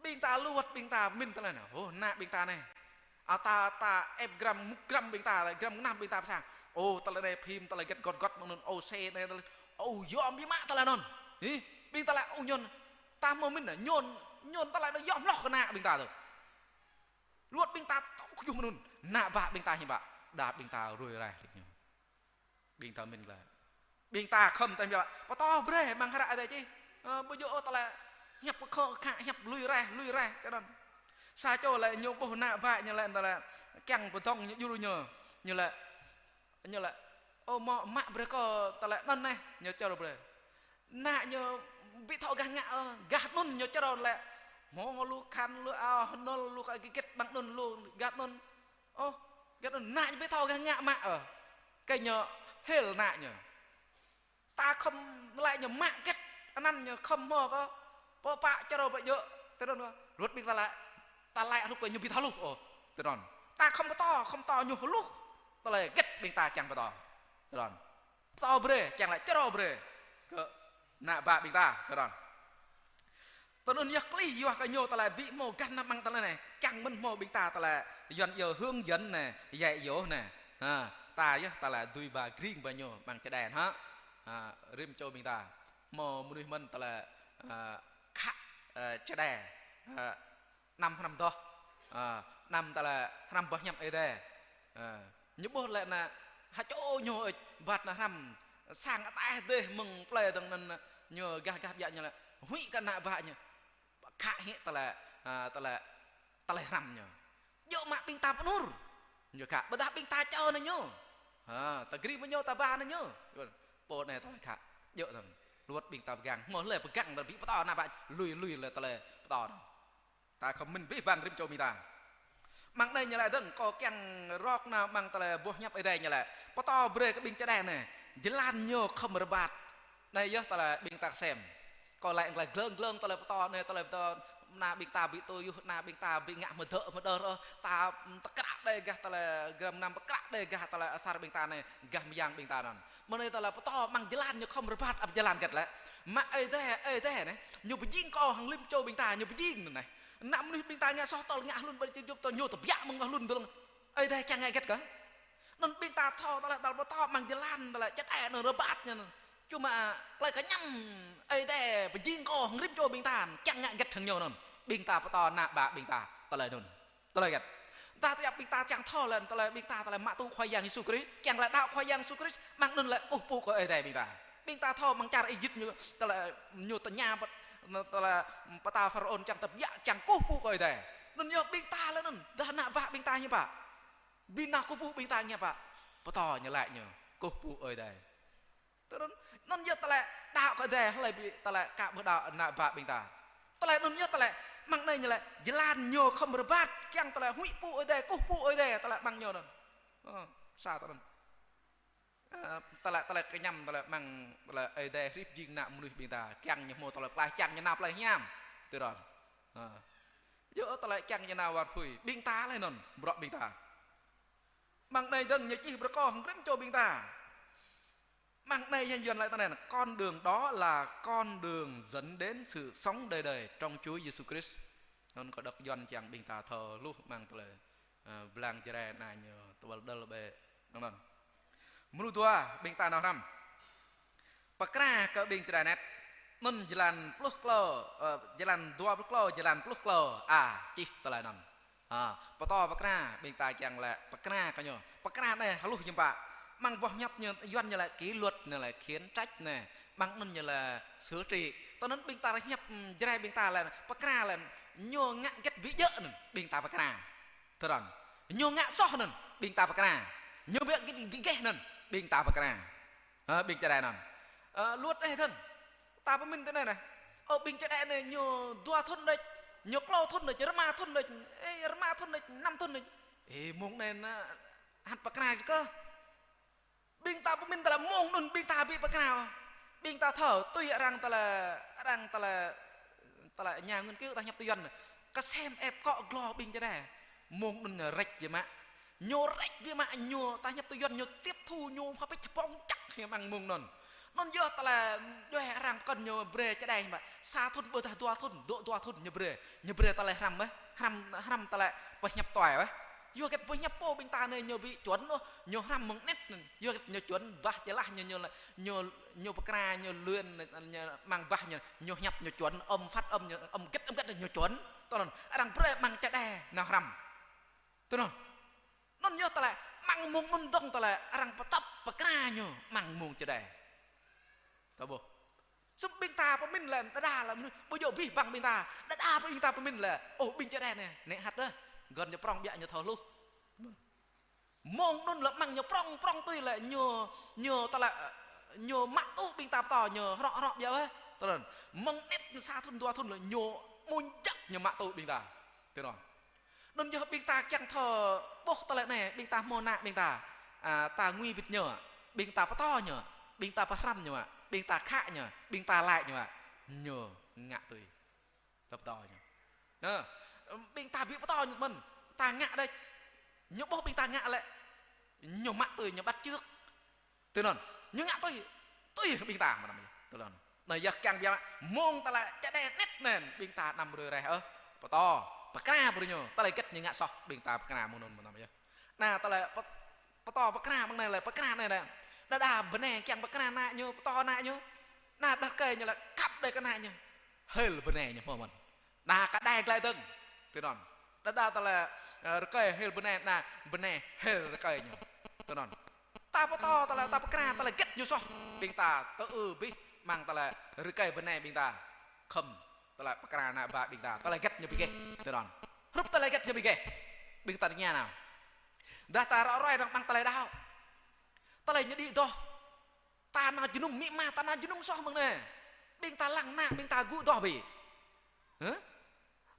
Ƀing ta luăt ƀing ta mĭn tơlơi anai. Ơ, ană ƀing ta anai. A, ta, ta ĕp gram, mŭk gram ƀing ta, gram gơnam ƀing ta pơsang. Ơ, tơlơi anai phim, tơlơi hơget gŏt gŏt mơ̆ng anŭn, ơ, sê anai, tơlơi. Ơ, yôm biă mă tơlơi anŭn. Hĭ, ƀing ta laĭ, ơ, ñu, ta hmâo mĭn anai, ñu, ñu tơlơi anŭn yôm hloh kơ ană ƀing ta tŭ. Luăt ƀing ta tŏ kơyuh mơ̆ng anŭn. Ană bă ƀing ta hiư̆m pă. Đa ƀing ta rui raih rĭm ñu. Ƀing ta mĭn glaĭ. Ƀing ta khŏm tơm yua pơtô brơi mơ̆ng hră Ơi Adai čih. Ơ, ƀu djơ̆ ôh tơlơi hiăp pơkhŏ khă hiăp lui raih, lui raih, tui anŭn. Sa čô lĕ ñu ƀuh ană bă ñu lĕ tơlơi kiăng pơdŏng ñu djru ñu. Ñu lĕ, ñu lĕ, ơ, mơ̆ mă brơi kơ tơlơi anŭn anai, ñu čơrô brơi. Ană ñu ƀu thâo gah ngă, ơ, gah anŭn ñu čơrô lĕ. Hmâo lu khăn, lu ao, hơnơl, lu kơ gĭt ƀăng anŭn, lu gah anŭn. Ơ, gah anŭn ană ñu ƀu thâo gah ngă mă, ơ. Kơ ñu hil ană ñu. Ta khŏm laĭ ñu mă hơget, anăn ñu khŏm hmâo kơ, pô pă čơrô pơ djơ̆, tui anŭn kơ. Luăt ƀing ta laĭ, ta laĭ hluh kơ ñu ƀu thâo hluh, ơ, tui anŭn. Ta khŏm pơtô, khŏm pơtô ñu hluh, tơlơi hơget ƀing ta kiăng pơtô, tui anŭn. Pơtô brơi, kiăng laĭ čơrô brơi kơ ană bă ƀing ta, tui anŭn. Tui anŭn yơh klih yua kơ ñu tơlơi ƀu hmâo găn ană mơ̆ng tơlơi anai. Kiăng mơ̆n hmâo ƀing ta tơlơi Yuan iâu hướng dẫn anai, dạy dỗ anai. Ha, ta yơh tơlơi dưi ba gring ba ñu mơ̆ng čơđai hă. Ha, rĭm čô ƀing ta. Hmâo mơnuih mơ̆n tơlơi, ha, khă, ha, čơđai. Ha, anăm hrăm adoh. Ha, anăm tơlơi hrăm boh hiăp Ơi Adai. Ha, ñu ƀuh lĕ anŭn, ha čô ñu ĕč, ƀăt anŭn hrăm, sang ataih dêh mơ̆ng plơi dơ̆ng anŭn, ñu gah gah biă ñu lĕ, huĭ kơ ană bă ñu. Khă hĭ tơlơi, a, tơlơi, tơlơi hrăm ñu. Djơ̆ mă ƀing ta pơnur. Ñu khă, ƀôdah ƀing ta čơ anŭn ñu. Ha, ta gri mơ̆ ñu, ta ba anŭn ñu. Pô anai tơlơi khă. Djơ̆ tơ̆ng. Luăt ƀing ta pơgang. Hmâo hlơi pơgang ta ƀu pơtô ană bă, lui lui lĕ tơlơi pơtô anŭn. Ta khŏm mĭn abih bang rĭm čô ƀing ta. Mơ̆ng anai ñu laĭ dơ̆ng, kâo kiăng rŏk nao mơ̆ng tơlơi boh hiăp Ơi Adai ñu laĭ. Pơtô brơi kơ ƀing čơđai anai. Jơlan ñu khŏm rơbat. Anai yơh tơlơi ƀing ta kơsem. Kâo laĭ glai glơ̆ng glơ̆ng tơlơi pơtô anai, tơlơi pơtô anŭn ƀing ta ƀu tui yơh, anŭn ƀing ta ƀu ngă mơdơ̆ mơdơr ôh. Ta pơkră đơi gah tơlơi gram gơnam, pơkră đơi gah tơlơi asar ƀing ta anai, gah mơyang ƀing ta anŭn. Mơ̆ng anai tơlơi pơtô mơ̆ng jơlan ñu khŏm rơbat, ăp jơlan hơget lĕ. Mă Ơi Adai, Ơi Adai anai, ñu pơjing kâo hăng rĭm čô ƀing ta, ñu pơjing anŭn anai. Ană mơnuih ƀing ta ngă soh tơl ngă hlŭn ƀơi čư̆ djŏp tơl ñu tơbiă mơ̆ng hlŭn tơl. Ơi Adai kiăng ngă hơget kơ? Anŭn ƀing ta thâo tơlơi, tơlơi pơtô mơ̆ng jơlan tơlơi čơđai anŭn rơbat ñu anŭn. Ču mă tơlơi kơñăm Ơi Adai pơjing kâo hăng rĭm čô ƀing ta kiăng ngă hơget hăng ñu anŭn. Ƀing ta pơtô ană bă ƀing ta tơlơi anŭn. Tơlơi hơget? Ta tơbiă ƀing ta kiăng thâo lĕ tơlơi ƀing ta tơlơi mă tŭ Khua Yang Yêsu Krist, kiăng lĕ đaŏ Khua Yang Yêsu Krist, mơ̆ng anŭn lĕ kơkuh pơpŭ kơ Ơi Adai ƀing ta. Ƀing ta thâo mơ̆ng čar Êjip ñu tơlơi ñu tơña pơ-, tơlơi pơtao Pharaôn kiăng tơbiă kiăng kơkuh pơpŭ kơ Ơi Adai. Anŭn yơh ƀing ta lĕ anŭn, dah ană bă ƀing ta ñu pă. Ƀing nao kơkuh pơpŭ ƀing ta ngă pă? Pơtô ñu laĭ ñu, kơkuh pơpŭ Ơi Adai. Tui anŭn, anŭn yơh tơlơi đaŏ kơ Ơi Adai, hlơi ƀu tơlơi ka ƀu đaŏ ană bă ƀing ta. Tơlơi anŭn yơh tơlơi, mơ̆ng anai ñu laĭ, jơlan ñu khŏm rơbat, kiăng tơlơi huĭ pơpŭ Ơi Adai, kơkuh pơpŭ Ơi Adai, tơlơi mơ̆ng ñu anŭn. Ơ, sa tui anŭn. Ơ, tơlơi, tơlơi kơñăm, tơlơi mơ̆ng, tơlơi Ơi Adai hrip jing ană mơnuih ƀing ta, kiăng ñu hmâo tơlơi pơklaih, kiăng ñu nao plơi hiam. Tui anŭn. Ơ. Yua tơlơi kiăng ñu nao war apui, ƀing ta lĕ anŭn, bruă ƀing ta. Mơ̆ng anai dơ̆ng ñu čih brơi kơ hăng rĭm čô ƀing ta. Mơ̆ng anai ñu Yuan laĭ tui anai, con đường đó là con đường dẫn đến sự sống đời đời trong Chúa Giêsu Krist. Anŭn kơ đŏk Yuan kiăng ƀing ta thâo hluh mơ̆ng tơlơi, ơ, blang Jrai anai ñu tơwăl đơl ƀĕ. Anŭn. Mrô dua ƀing ta nao hrăm. Pơkra kơ ƀing čơđai anet. Anŭn jơlan pluh klâo, ơ, jơlan dua pluh klâo, jơlan pluh klâo. A, čih tơlơi anŭn. Ha, pơtô pơkra, ƀing ta kiăng lĕ pơkra kơ ñu. Pơkra anai hluh hiư̆m pă. Amăng boh hiăp ñu, Yuan ñu lĕ kỷ luật anai lĕ khiển trách anai. Amăng anŭn ñu lĕ xử trị. Tui anŭn ƀing ta hiăp, ưm, Jrai ƀing ta lĕ pơkra lĕ ñu ngă hơget ƀu djơ̆ anŭn ƀing ta pơkra. Tui anŭn. Ñu ngă soh anŭn ƀing ta pơkra. Ñu ƀu, ƀu, ƀu gêh anŭn ƀing ta pơkra. Hă, ƀing čơđai anŭn. Ơ, luật anai dơ̆ng. Ta pơmĭn tui anai neh. Ơ, ƀing čơđai anai ñu dua thŭn đôč, ñu klâo thŭn đôč, rơma thŭn đôč, ê, rơma thŭn đôč, năm thŭn đôč. Ê, mông anai nă, hăt pơkra kơ. Ƀing ta pơmĭn tơlơi mông anŭn ƀing ta ƀu pơkra. Ƀing ta thâo, tui arăng tơlơi, arăng tơlơi, tơlơi nhà nghiên cứu ta hiăp tui Yuan. Kơsem ĕp akŏ glô ƀing čơđai. Mông anŭn rĕč biă mă. Ñu rĕč biă mă ñu, ta hiăp tui Yuan ñu tiếp thu ñu hơpĕč hơpong čăk hiam amăng mông anŭn. Anŭn yơh tơlơi djuai arăng pơkŏn ñu brơi čơđai mă. Sa thŭn ƀôdah dua thŭn, dŏ dua thŭn ñu brơi. Ñu brơi tơlơi hrăm mơ̆, hrăm, hrăm tơlơi pơhiăp tuai mơ̆. Yua hơget pơhiăp pô ƀing ta anai ñu ƀu chuẩn ôh, ñu hrăm mơ̆ng anet anŭn. Yua hơget ñu chuẩn bah jơlah ñu, ñu, ñu, ñu pơkra, ñu luyện, ñu amăng bah ñu, ñu hiăp ñu chuẩn, âm phát âm ñu, âm hơget, âm hơget ñu chuẩn. Tui anŭn, arăng brơi amăng čơđai nao hrăm. Tui anŭn. Anŭn yơh tơlơi, amăng mông anŭn dơ̆ng tơlơi, arăng pơtŏp pơkra ñu, amăng mông čơđai. Tơƀuh. Sum ƀing ta pơmĭn lĕ, đơđa lĕ mơnuih, ƀu djơ̆ abih bang ƀing ta, đơđa ƀing ta pơmĭn lĕ, ôh, ƀing čơđai anai, nĕ hăt đơ̆, gơ̆n ñu prŏng ƀiă ñu thâo hluh. Mông anŭn lĕ amăng ñu prŏng, prŏng tui lĕ ñu, ñu tơlơi, ñu mă tŭ ƀing ta pơtô, ñu hrŏ, hrŏ ƀiă wơ̆t. Tui anŭn, mơ̆ng anet sa thŭn dua thŭn lĕ ñu mơ̆ng jăk ñu mă tŭ ƀing ta. Tui anŭn. Anŭn yơh ƀing ta kiăng thâo ƀuh tơlơi anai, ƀing ta hmâo ană ƀing ta, a, ta ngui bĭt ñu, ƀing ta pơtô ñu, ƀing ta pơhrăm ñu, ƀing ta khă ñu, ƀing ta laĭ ñu, ñu ngă tui. Ta pơtô ñu. Hă, ƀing ta ƀu pơtô ñu mơ̆n, ta ngă đôč. Ñu ƀuh ƀing ta ngă lĕ, ñu mă tui, ñu bắt chước. Tui anŭn, ñu ngă tui, tui ƀing ta mơnam yơh. Tui anŭn. Anai yơh kiăng biă mă, mông tơlơi čơđai anet anŭn, ƀing ta anăm rui reh ôh. Pơtô, pơkra brơi ñu, tơlơi hơget ñu ngă soh, ƀing ta pơkra mơ̆ng anŭn mơnam yơh. Anai tơlơi pơ-, pơtô pơkra mơ̆ng anai lĕ, pơkra anai lĕ. Đơđa bơnai kiăng pơkra ană ñu, pơtô ană ñu. Anai đah rơkơi ñu lĕ, khăp đơi kơ ană ñu. Hil bơnai ñu hmâo mơ̆n. Anai kơ đai glaĭ dơ̆ng. Tui anŭn. Đơđa tơlơi, ơ, rơkơi hil bơnai, anai bơnai hil rơkơi ñu. Tui anŭn. Ta pơtô tơlơi, ta pơkra tơlơi hơget ñu soh. Ƀing ta tơ ư abih amăng tơlơi rơkơi bơnai ƀing ta. Khŏm tơlơi pơkra ană bă ƀing ta. Tơlơi hơget ñu ƀu gêh. Tui anŭn. Hrup tơlơi hơget ñu ƀu gêh. Ƀing ta tơña nao. Dah ta ră ruai dơ̆ng amăng tơlơi đaŏ. Tơlơi ñu đĭ adoh. Ta nao jơnum, amĭ ama ta nao jơnum soh mơ̆ng anai. Ƀing ta lăng ană, ƀing ta gŭ adoh ƀu. Hă?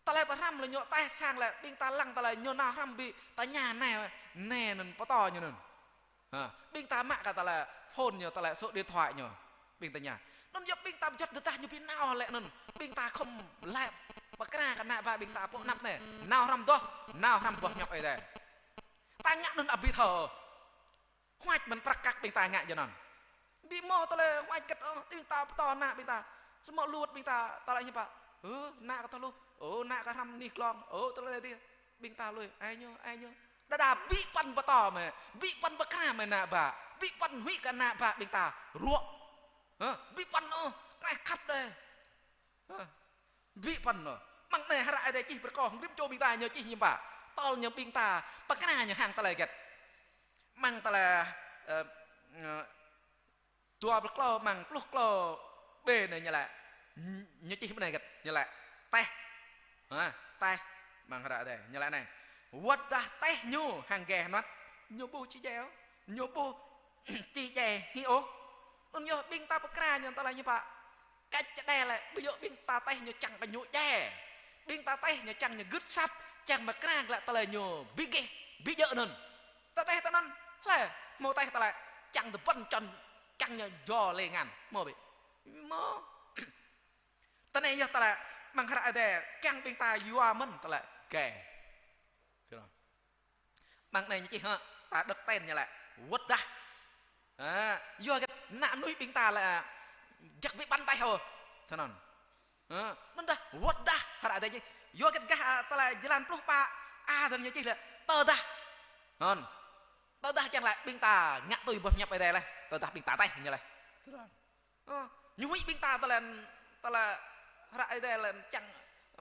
Tơlơi pơhrăm lĕ ñu taih sang lĕ, ƀing ta lăng tơlơi ñu nao hrăm ƀu, ta tơña anai, anai anŭn pơtô ñu anŭn. Hă? Ƀing ta mă kơ tơlơi phone ñu, tơlơi số điện thoại ñu. Ƀing ta tơña. Anŭn yơh ƀing ta pơjăt tơdah ñu ƀu nao lĕ anŭn. Ƀing ta khŏm lĕ pơkra kơ ană bă ƀing ta pô anăp anai. Nao hrăm adoh, nao hrăm boh hiăp Ơi Adai. Ta ngă anŭn abih thâo. Huač mơ̆n prăk kăk ƀing ta ngă jơnăn. Ƀu hmâo tơlơi huač hơget ôh, ƀing ta pơtô ană ƀing ta. Samơ̆ luăt ƀing ta, tơlơi hiư̆m pă. Ơ, ană kơ thâo hluh. Ơ, ană kơ hrăm anih glông. Ơ, tơlơi anai dih. Ƀing ta lui, ai ñu, ai ñu. Đơđa ƀu păn pơtô mơ̆, ƀu păn pơkra mơ̆ ană bă. Ƀu păn huĭ kơ ană bă ƀing ta. Ruă. Hă, ƀu păn ôh, kơnai khăp đơi. Hă. Ƀu păn ôh. Amăng anai hră Ơi Adai čih pơrơkâo, rĭm čô ƀing ta ñu čih hiư̆m pă. Tơl ñu ƀing ta pơkra ñu hăng tơlơi hơget. Amăng tơlơi, ơ, ơ, dua pluh klâo, amăng pluh klâo B anai ñu laĭ. Ñu čih mơ̆ng anai hơget, ñu laĭ. Taih. Hă, taih. Amăng hră Ơi Adai, ñu laĭ anai. Wơ̆t dah taih ñu hăng gai hơnuăt. Ñu ƀu či djai ôh. Ñu ƀu či djai hĭ ôh. Anŭn yơh ƀing ta pơkra ñu tơlơi hiư̆m pă. Kăč čơđai lĕ, ƀu djơ̆ ƀing ta taih ñu čang kơ ñu djai. Ƀing ta taih ñu čang ñu gưt asăp, čang mơ̆ krang lĕ tơlơi ñu ƀu gêh, ƀu djơ̆ anŭn. Ta taih tơ anŭn, hlơi, hmâo taih tơlơi, čang tơpăn čon, čang ñu jo lĕ ngăn, hmâo ƀu? Hmâo. Tơ anai yơh tơlơi, amăng hră Ơi Adai, kiăng ƀing ta yua mơ̆n tơlơi, gai. Tui anŭn. Amăng anai ñu čih hă, ta đŏk tên ñu laĭ, wơ̆t dah. Hă, yua hơget ană mơnuih ƀing ta lĕ, jăk ƀu păn taih ôh. Tui anŭn. Hă, anŭn dah, wơ̆t dah, hră Ơi Adai čih. Yua hơget gah, a, tơlơi jơlan pluh pă, a, dơ̆ng ñu čih lĕ, tơdah. Anŭn. Tơdah čang lĕ, ƀing ta ngă tui boh hiăp Ơi Adai lĕ, tơdah ƀing ta taih ñu lĕ. Tui anŭn. Ơ, ñu huĭ ƀing ta tơlơi Tơlơi hră Ơi Adai lĕ čang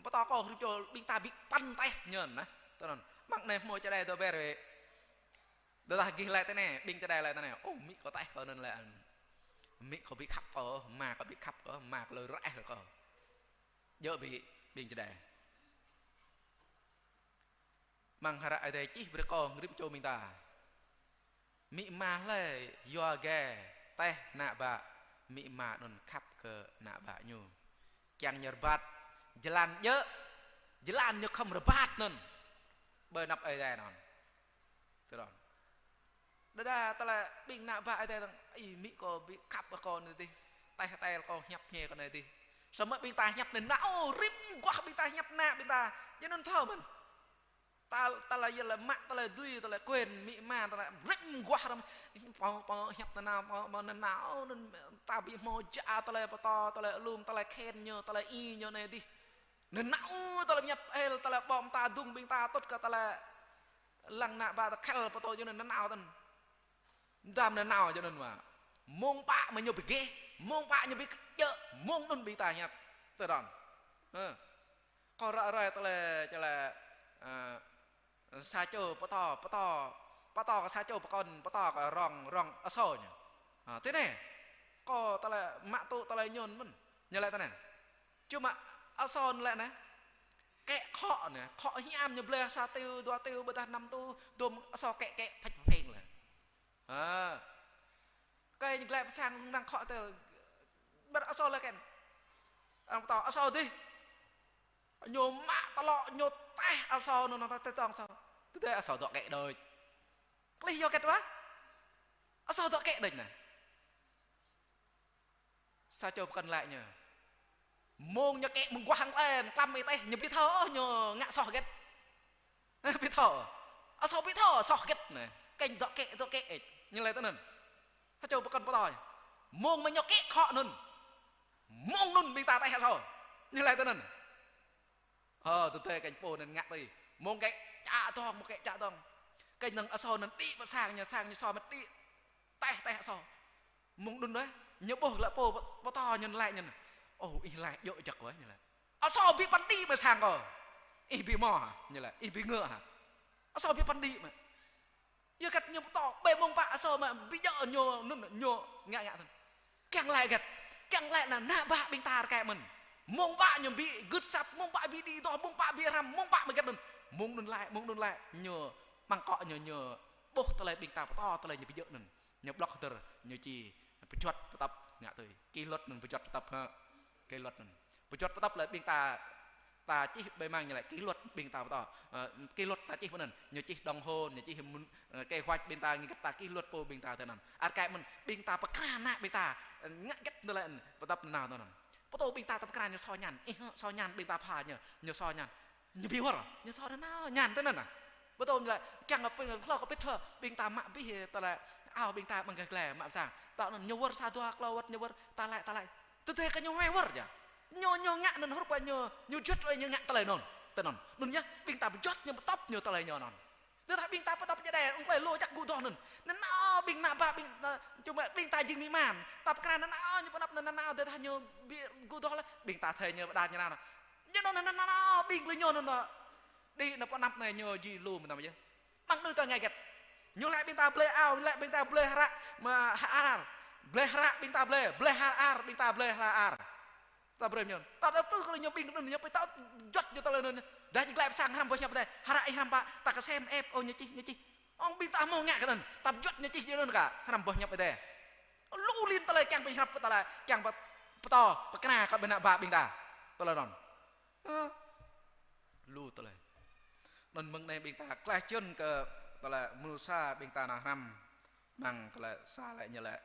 pơtô kơ rĭm čô ƀing ta ƀu păn teh ñu anŭn. Tui anŭn. Mơ̆ng anai hmâo čơđai dŏ ber wĕ. Tơdah gih laĭ tui anai, ƀing čơđai laĭ tui anai. Ơ, amĭ kâo teh kâo anŭn lĕ. Amĭ kâo ƀu khăp kâo, ama kâo ƀu khăp kâo, ama kâo lơi rơeh kâo. Djơ̆ ƀu, ƀing čơđai. Mơ̆ng hră Ơi Adai čih brơi kơ rĭm čô ƀing ta. Amĭ ama hlơi yua geh teh ană bă, amĭ ama anŭn khăp kơ ană bă ñu. Kiăng ñu rơbat, jơlan djơ̆, jơlan ñu khŏm rơbat anŭn. Ƀơi anăp Ơi Adai anŭn. Tui anŭn. Đơđa tơlơi ƀing ană bă Ơi Adai tơ̆ng, ih, amĭ kâo ƀu khăp kơ kâo anai dih. Teh tơl kâo hiăp hĕ kâo anai dih. Samơ̆ ƀing ta hiăp anai nao, rĭm mơguah ƀing ta hiăp ană ƀing ta. Ñu anŭn thâo mơ̆n. Ta, tơlơi yơh lĕ mă, tơlơi dưi, tơlơi quyền, amĭ ama, tơlơi rĭm mơguah răm. Pô, pô, hiăp nanao, pô, pô, nanao, anŭn ta ƀu hmâo ja, tơlơi pơtô, tơlơi alum, tơlơi khen ñu, tơlơi i ñu anai dih. Nanao, tơlơi pơhiăp hel, tơlơi ƀom ta dŭng ƀing ta tŭt kơ tơlơi lăng ană bă ta khăl pơtô ñu nanao tơ̆n. Dăm nanao jơnŭn mă. Mông pă mă ñu ƀu geh, mông pă ñu ƀu djơ̆, mông anŭn ƀing ta hiăp. Tui anŭn. Hơ. Kâo ră ruai tơlơi, tơlơi, ơ, sa čô pơtô, pơtô, pơtô kơ sa čô pơkŏn, pơtô kơ rŏng, rŏng asâo ñu. Ha, tui anai. Kâo tơlơi mă tŭ tơlơi ñu mơ̆n. Ñu laĭ tui anai. Ču mă asâo ñu laĭ anai. Kĕ khŏ anai, khŏ hiam ñu blơi sa tiu, dua tiu, ƀôdah năm tiu, dôm asâo kĕ kĕ phač phapheng lĕ. Ha. Kơi ñu glai pơ sang năng khŏ tơ. Ƀar asâo lĕ kĕn. Arăng pơtô asâo dih. Ñu mă tơlŏ, ñu teh asâo, ñu, ñu teh tong asâo. Tơdơi asâo dŏ kĕ đôč. Klih yua hơget wa? Asâo dŏ kĕ đôč anai. Sa čô pơkŏn laĭ ñu. Mông ñu kĕ mơguah hăng tlen, klăm ih teh, ñu ƀu thâo ôh, ñu ngă soh hơget. Ƀu thâo. Asâo ƀu thâo, soh hơget anai. Kĕ dŏ kĕ, dŏ kĕ ĕč. Ñu laĭ tui anŭn. Sa čô pơkŏn pơtô ñu. Mông mă ñu kĕ khŏ anŭn. Mông anŭn ƀing ta teh asâo. Ñu laĭ tui anŭn. Ơ, tơdơi kĕ pô anŭn ngă tui. Mông kĕ čă dong, mông kĕ čă dong. Kĕ năng asâo anŭn đĭ pơ sang ñu, sang ñu asâo mă đĭ. Teh, teh asâo. Mông anŭn đơi, ñu ƀuh lĕ pô pơ-, pơtô ñu laĭ ñu. Ơ, ih laĭ djơ̆ jak wơ̆t ñu laĭ. Asâo ƀu păn đĭ mă sang kâo. Ih ƀu hmâo hă? Ñu laĭ, ih ƀu ngă hă? Asâo ƀu păn đĭ mă. Yua hơget ñu pơtô, ƀơi mông pă asâo mă ƀu djơ̆ ñu anŭn ñu ngă ngă tơ̆n. Kiăng laĭ hơget? Kiăng laĭ anai ană bă ƀing ta rơkơi mơ̆n. Mông pă ñu ƀu gưt asăp, mông pă ƀu đĭ dŏ, mông pă ƀu hrăm, mông pă mă hơget anŭn. Mông anŭn laĭ, mông anŭn laĭ, ñu mơ̆ng akŏ ñu, ñu ƀuh tơlơi ƀing ta pơtô, tơlơi ñu ƀu djơ̆ anŭn. Ñu blŏk hơdơr, ñu či pơjuăt pơtăp ngă tui. Kỷ luật anŭn pơjuăt pơtăp hă. Kỷ luật anŭn. Pơjuăt pơtăp lĕ ƀing ta, ta čih ƀơi mơ̆ng ñu laĭ kỷ luật ƀing ta pơtô. Ơ, kỷ luật ta čih pơ anŭn. Ñu čih đồng hồ, ñu čih mŭn-, ơ, kế hoạch ƀing ta, ngă hơget ta kỷ luật pô ƀing ta tui anŭn. Rơkơi mơ̆n ƀing ta pơkra ană ƀing ta. Ơ, ngă hơget tơlơi pơtăp nanao tui anŭn. Pơtô ƀing ta ta pơkra ñu asâo ñan. Ih, asâo ñan ƀing ta pha ñu, ñu asâo ñan. Ñu ƀu wơr, ñu asâo nanao, ñan tui anŭn ah. Ƀu djơ̆ ñu laĭ, kiăng kơ ƀing hlâo kơ pĭt thơ, ƀing ta mă abih tơlơi ao ƀing ta ƀơ̆ng gah glai mă pơ sang. Tơ anŭn ñu wơr sa dua klâo wơ̆t ñu wơr, ta laĭ, ta laĭ. Tơdơi kơ ñu wai wơr ja. Ñu, ñu ngă anŭn hrup kơ ñu, ñu juăt lơi ñu ngă tơlơi anŭn. Tui anŭn. Anŭn yơh, ƀing ta pơjuăt ñu pơtŏp ñu tơlơi ñu anŭn. Tơdah ƀing ta pơtŏp ñu đe, ung klơi lu jak gŭ dŏ anŭn. Anŭn nao ƀing ană bă ƀing ta, ču mă ƀing ta jing mĭ man. Ta pơkra anŭn nao ñu pơnăp anŭn nao tơdah ñu ƀu gŭ dŏ lĕ, ƀing ta thâo ñu pơđar ñu nao. Ñu anŭn anŭn nao ƀing lơi ñu anŭn. Đĭ anŭn pơnăp anai ñu ji lu mơtam yơh. Mơ̆ng anŭn ta ngă hơget. Ñu laĭ ƀing ta blơi ao, laĭ ƀing ta blơi hră, mă hră ar. Blơi hră ƀing ta blơi, blơi hră ar, ƀing ta blơi hră ar. Ta brơi ñu. Ta đăp tŭ kơ ñu ƀing anŭn ñu pơtô juăt ñu tơlơi anŭn. Dah ñu glai pơ sang hrăm boh hiăp tơi. Hră ih hrăm pă, ta kơsem ĕp, ơ ñu čih, ñu čih. Ong ƀing ta hmâo ngă kơ anŭn. Ta juăt ñu čih ñu anŭn kơ hrăm boh hiăp tơi. Lu lin tơlơi kiăng pơhrăp tơlơi, kiăng pơ-, pơtô, pơkra kơ ƀing ană bă ƀing ta. Tơlơi anŭn. Hă? Lu tơlơi. Anŭn mơ̆ng anai ƀing ta klaih čun kơ tơlơi mơnuih sa ƀing ta nao hrăm. Mơ̆ng tơlơi sa lĕ ñu lĕ.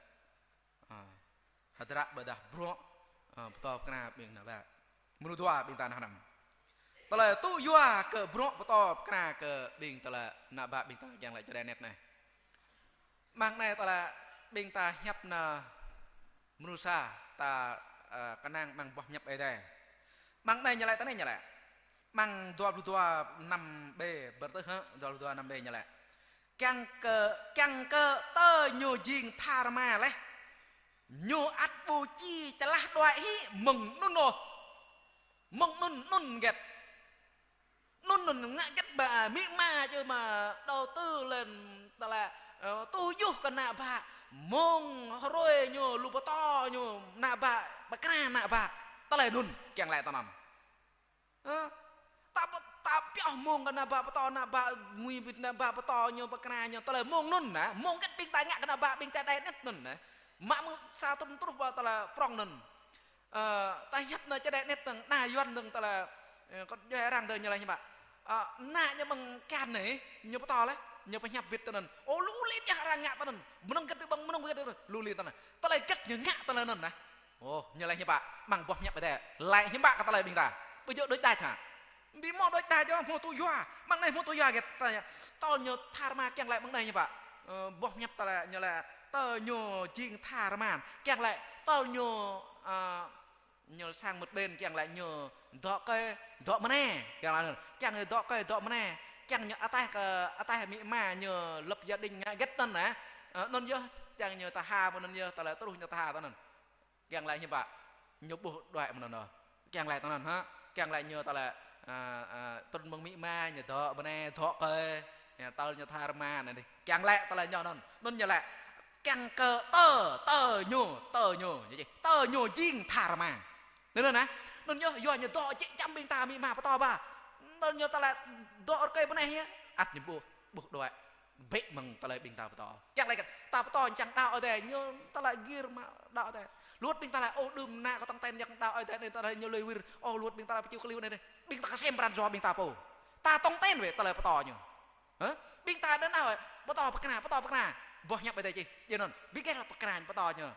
Ơ, hơdră ƀôdah bruă, ơ, pơtô pơkra ƀing ană bă. Mơnuih dua ƀing ta nao hrăm. Tơlơi tŭ yua kơ bruă pơtô pơkra kơ ƀing tơlơi ană bă ƀing ta kiăng lĕ čơđai anet anai. Mơ̆ng anai tơlơi ƀing ta hiăp anŭn mơnuih sa ta, ơ, kơnang mơ̆ng boh hiăp Ơi Adai. Mơ̆ng anai ñu laĭ tui anai ñu laĭ. Mơ̆ng dua pluh dua năm B, bơrtơh hă, dua pluh dua năm B ñu laĭ. Kiăng kơ, kiăng kơ tơ ñu jing tha rơma laih. Ñu ăt ƀu či čơlah đuaĭ hĭ mơ̆ng anŭn ôh. Mơ̆ng anŭn, anŭn hơget. Anŭn, anŭn ngă hơget ƀă amĭ ama čơ mă đầu tư lên tơlơi, ơ, tui yua kơ ană bă. Mơ̆ng hrơi ñu lu pơtô ñu ană bă, pơkra ană bă. Tơlơi anŭn, kiăng laĭ tui anŭn. Hă? Ta pơ-, ta pioh mơ̆ng kơ ană bă pơtô, ană bă ngui bit ană bă pơtô ñu pơkra ñu. Tơlơi mơ̆ng anŭn nă, mơ̆ng hơget ƀing ta ngă kơ ană bă ƀing čơđai anet anŭn nă. Mă mơ̆ng sa trŭn truh ƀă tơlơi prŏng anŭn. Ơ, ta hiăp ană čơđai anet anŭn, ană Yuan anŭn tơlơi, ơ, kơ djuai arăng tơlơi ñu laĭ hiư̆m pă. Ơ, ană ñu mơ̆ng kian anai, ñu pơtô laih, ñu pơhiăp bit tui anŭn. Ơ, lu lin yơh arăng ngă tui anŭn. Mơnơ̆ng hơget tui ƀơ̆ng, mơnơ̆ng hơget tui ƀơ̆ng. Lu lin tui anŭn. Tơlơi hơget ñu ngă tơlơi anŭn nă. Ơ, ñu laĭ hiư̆m pă, amăng boh pơhiăp Ơi Adai. Laĭ hiư̆m pă kơ tơlơi ƀing ta. Ƀu djơ̆ đôč đač hă. Ƀu hmâo đôč đač ôh, hmâo tui yua. Amăng anai hmâo tui yua hơget. Tơlơi ñu tha rơma kiăng laĭ amăng anai hiư̆m pă. Ơ, boh pơhiăp tơlơi ñu laĭ, tơlơi ñu jing tha rơma. Kiăng laĭ, tơlơi ñu, ơ, ñu sang mơ̆t ƀen, kiăng laĭ ñu dŏ kơi, dŏ mơnai. Kiăng laĭ, kiăng ñu dŏ kơi, dŏ mơnai. Kiăng ñu ataih kơ, ataih amĭ ama ñu lăp gia đình ngă hơget anŭn nă. Ơ, anŭn yơh, kiăng ñu tha ha, anŭn yơh, tơlơi truh ñu tha tui anŭn. Kiăng laĭ hiư̆m pă, ñu ƀuh đuaĭ mơ̆n anŭn. Kiăng laĭ tui anŭn hă, kiăng laĭ ñu tơlơi, ơ, ơ, trŭn mơ̆ng amĭ ama, ñu dŏ bơnai, dŏ kơi, ñu tơl ñu tha rơma anai dih. Kiăng laĭ tơlơi ñu anŭn, anŭn ñu laĭ. Kiăng kơ tơ, tơ ñu, tơ ñu, ñu čih, tơ ñu jing tha rơma. Anŭn nă, anŭn yơh, yua ñu dŏ jĕ čăm ƀing ta amĭ ama pơtô ƀă. Anŭn ñu tơlơi dŏ rơkơi bơnai hă, ăt ñu ƀuh, ƀuh đuaĭ. Bĕ mơ̆ng tơlơi ƀing ta pơtô. Kiăng laĭ kơ ta pơtô čang đaŏ Ơi Adai, ñu tơlơi gir mă đaŏ Ơi Adai. Lu wơ̆t ƀing ta laĭ, ơ, đưm ană kâo tŏng ten jak đaŏ Ơi Adai, anai tơlơi ñu lui wir. Ơ, lu wơ̆t ƀing ta laĭ pơču kơ liu anai, ƀing ta kơsem pran jua ƀing ta pô. Ta tŏng ten wơ̆t tơlơi pơtô ñu. Hă? Ƀing ta đơ̆ng đaŏ, pơtô pơkra, pơtô pơkra. Boh pơhiăp Ơi Adai čih, jing anŭn. Ƀing geh lăp pơkra pơtô ñu.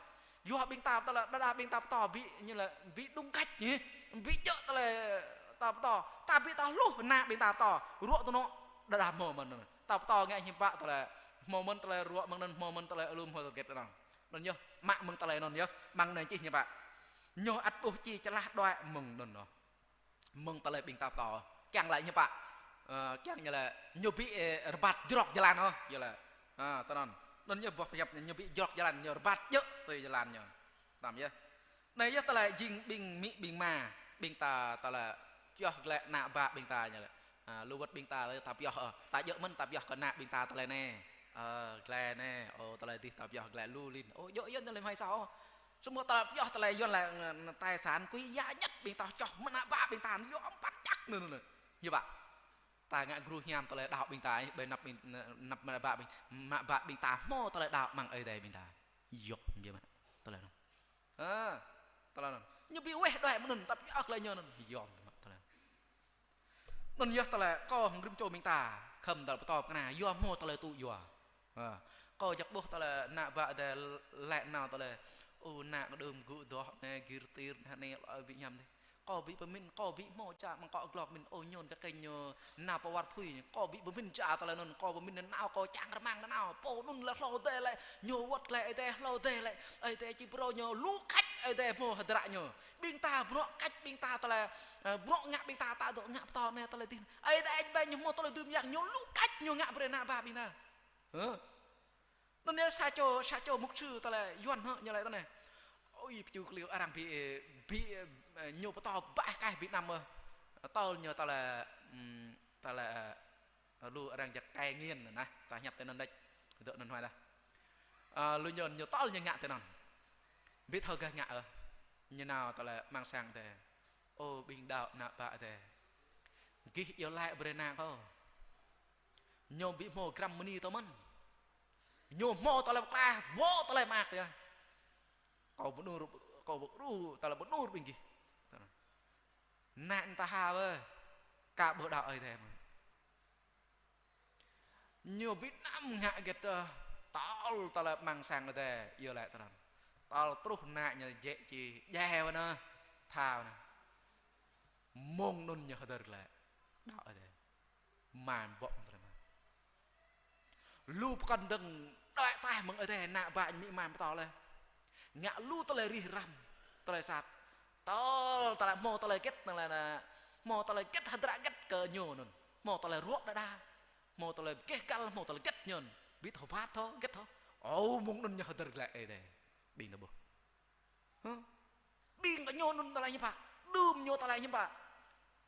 Yua ƀing ta pơtô lĕ, đơđa ƀing ta pơtô ƀu ñu lĕ ƀu đŭng kač ñu. Ƀu djơ̆ tơlơi ta pơtô. Ta ƀu ta hluh ană ƀing ta pơtô. Ruă tơnŏ đơđa hmâo mơ̆n. Ta pơtô ngă hiư̆m pă tơlơi. Hmâo mơ̆n tơlơi ruă mơ̆ng anŭn, hmâo mơ̆n tơlơi alum hmâo tơget anŭn. Anŭn yơh, mă mơ̆ng tơlơi anŭn yơh. Amăng anai čih hiư̆m pă. Ñu ăt ƀuh či čơlah đuaĭ mơ̆ng anŭn ôh. Mơ̆ng tơlơi ƀing ta pơtô. Kiăng laĭ hiư̆m pă. Ơ, kiăng ñu laĭ ñu ƀu, ơ, rơbat jrŏk jơlan ôh, yơh laĭ. Ơ, tui anŭn. Anŭn ñu boh pơhiăp ñu ƀu jrŏk jơlan, ñu rơbat djơ̆ tui jơlan ñu. Tơm yơh. Anai yơh tơlơi jing ƀing amĭ ƀing ama, ƀing ta tơlơi pioh glaĭ ană bă ƀing ta ñu laĭ. Ơ, lu wơ̆t ƀing ta, ta pioh, ơ, ta djơ̆ mơ̆n ta pioh kơ ană ƀing ta tơlơi anai. Ơ, glaĭ anai, ơ, tơlơi dih ta pioh glaĭ lu lin. Ơ, djơ̆ yơh tơlơi mơhai sao. Samơ̆ ta pioh tơlơi Yuan laĭ, ng-, tài sản quý giá nhất ƀing ta čoh mơ̆ng ană bă ƀing ta, yua păt čăk anŭn, anŭn, anŭn. Yua ƀă. Ta ngă gru hiam tơlơi đaŏ ƀing ta, ƀơi anăp ƀing, anăp mă bă ƀing, mă bă ƀing ta hmâo tơlơi đaŏ amăng Ơi Adai ƀing ta. Yua, yua mă. Tơlơi anŭn. Ha, tơlơi anŭn. Ñu ƀu weh đuaĭ mơ̆ng anŭn, ta pioh glaĭ ñu anŭn. Yua mă tơlơi anŭn. Anŭn yơh tơlơi kâo hăng rĭm čô ƀing ta, khŏm tơlơi pơtô pơkra, yua hmâo tơlơi tŭ yua. Ha. Kâo jak ƀuh tơlơi ană bă Ơi Adai laĭ nao tơlơi, ơ, ană kâo đưm gŭ dŏ anai, gir tir anai, lơi ƀu hiam dih. Kâo ƀu pơmĭn, kâo ƀu hmâo čă mơ̆ng kâo glŏk mĭn, ơ, ñu kơ kơ ñu nao pơ war phui, kâo ƀu pơmĭn čă tơlơi anŭn, kâo pơmĭn nao kâo čang rơmang nao, pô anŭn lĕ hlâo Ơi Adai lĕ, ñu wơ̆t glaĭ Ơi Adai, hlâo Ơi Adai lĕ, Ơi Adai či phrâo ñu lu kač Ơi Adai hmâo hơdră ñu. Ƀing ta bruă kač ƀing ta tơlơi, ơ, bruă ngă ƀing ta ta dŏ ngă pơtô anai tơlơi dih. Ơi Adai ƀing ñu hmâo tơlơi dưm yang ñu lu kač ñu ngă brơi ană bă ƀing ta. Hă? Anŭn yơh sa čô, sa čô mục sư tơlơi Yuan hă ñu laĭ tui anai. Ôi, pơču kơ liu arăng ƀu, ƀu, ơ, ñu pơtô ƀă kaih ƀu năm ôh. Tơl ñu tơlơi, ưm, tơlơi, ơ, lu arăng jak cai nghiện nă, ta hiăp tui anŭn đôč. Dŏ anŭn huai dah. Ơ, lu ñu, ñu tơl ñu ngă tui anŭn. Ƀu thâo gah ngă ôh. Ñu nao tơlơi amăng sang Ơi Adai. Ơ, ƀing đaŏ ană bă Ơi Adai. Gih iâu laĭ brơi ană kâo. Ñu ƀu hmâo gram mơni tơ mơ̆n. Ñu hmâo tơlơi pơklaih, ƀô̆ tơlơi mơak yơh. Kâo pơanŭr, kâo pơanŭr tơlơi pơanŭr ƀing gih. Ană ta ha wơ̆, ka ƀuh đaŏ Ơi Adai mơ̆n. Ñu ƀu năm ngă hơget ôh, tơl tơlơi amăng sang Ơi Adai, iâu laĭ tơlơi. Tơl truh ană ñu jĕ či, jĕ wơ̆ anŭn, tha wơ̆ anŭn. Mơ̆ng anŭn ñu hơdơr glaĭ. Đaŏ Ơi Adai. Mă ƀô̆ mơ̆n tơlơi mơ̆n. Lu pơkŏn dơ̆ng đuaĭ ataih mơ̆ng Ơi Adai, ană bă ñu amĭ ama pơtô laih. Ngă lu tơlơi rĭh răm, tơlơi sat. Tơl, tơlơi hmâo tơlơi hơget, tơlơi anai, hmâo tơlơi hơget hơdră hơget kơ ñu anŭn. Hmâo tơlơi ruă đơđa. Hmâo tơlơi geh găl, hmâo tơlơi hơget ñu anŭn. Ƀu thâo ƀat thâo, hơget thâo. Ơ, mơ̆ng anŭn ñu hơdơr glaĭ Ơi Adai. Ƀing ta ƀuh. Ƀing kơ ñu anŭn tơlơi hiư̆m pă. Đưm ñu tơlơi hiư̆m pă.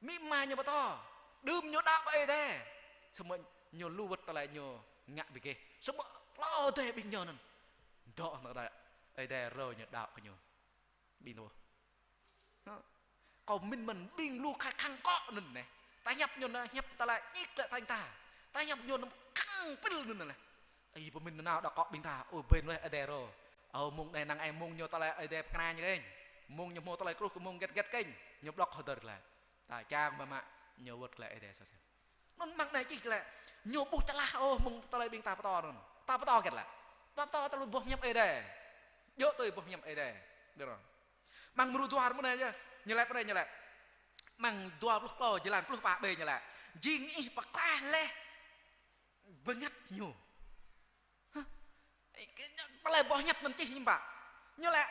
Amĭ ama ñu pơtô. Đưm ñu đaŏ ƀơi Ơi Adai. Samơ̆ ñu lu wơ̆t tơlơi ñu ngă ƀu gêh. Samơ̆ hlâo dêh ƀing ñu anŭn. Dŏ anŭn tơlơi Ơi Adai rơ̆ ñu đaŏ kơ ñu. Ƀing ta ƀuh. Hă? Kâo mĭn mơ̆n ƀing lu khăng khăng kŏ anŭn neh. Ta hiăp ñu anŭn hiăp tơlơi ñik lĕ tañ ta. Ta hiăp ñu anŭn khăng pil anŭn lĕ. Ih pơmĭn nao đa kŏ ƀing ta, ơ, ƀing lĕ Ơi Adai rơ̆. Ơ, mơ̆ng anai năng ai mơ̆ng ñu tơlơi Ơi Adai pơkra ñu kơnh. Mơ̆ng ñu hmâo tơlơi kruh kơ mơ̆ng gĕt gĕt kơnh. Ñu blŏk hơdơr lĕ. Ta čang mă mă ñu wơ̆t lĕ Ơi Adai sa sem. Anŭn mơ̆ng anai čih lĕ. Ñu ƀuh čơlah ôh mơ̆ng tơlơi ƀing ta pơtô anŭn. Ta pơtô gĕt lĕ. Ta pơtô tơlơi boh hiăp Ơi Adai. Djơ̆ tui boh hiăp Ơi Adai. Dơ̆ anŭn. Mơ̆ng mrô dua mơ̆n anai yơh. Ñu lĕ pơ anai ñu lĕ. Mơ̆ng dua pluh klâo jơlan pluh pă ƀơi ñu lĕ. Jing ih pơklaih laih bơngăt ñu. Hă? Ih, kơ ñu, tơlơi boh hiăp anŭn čih hiư̆m pă. Ñu lĕ,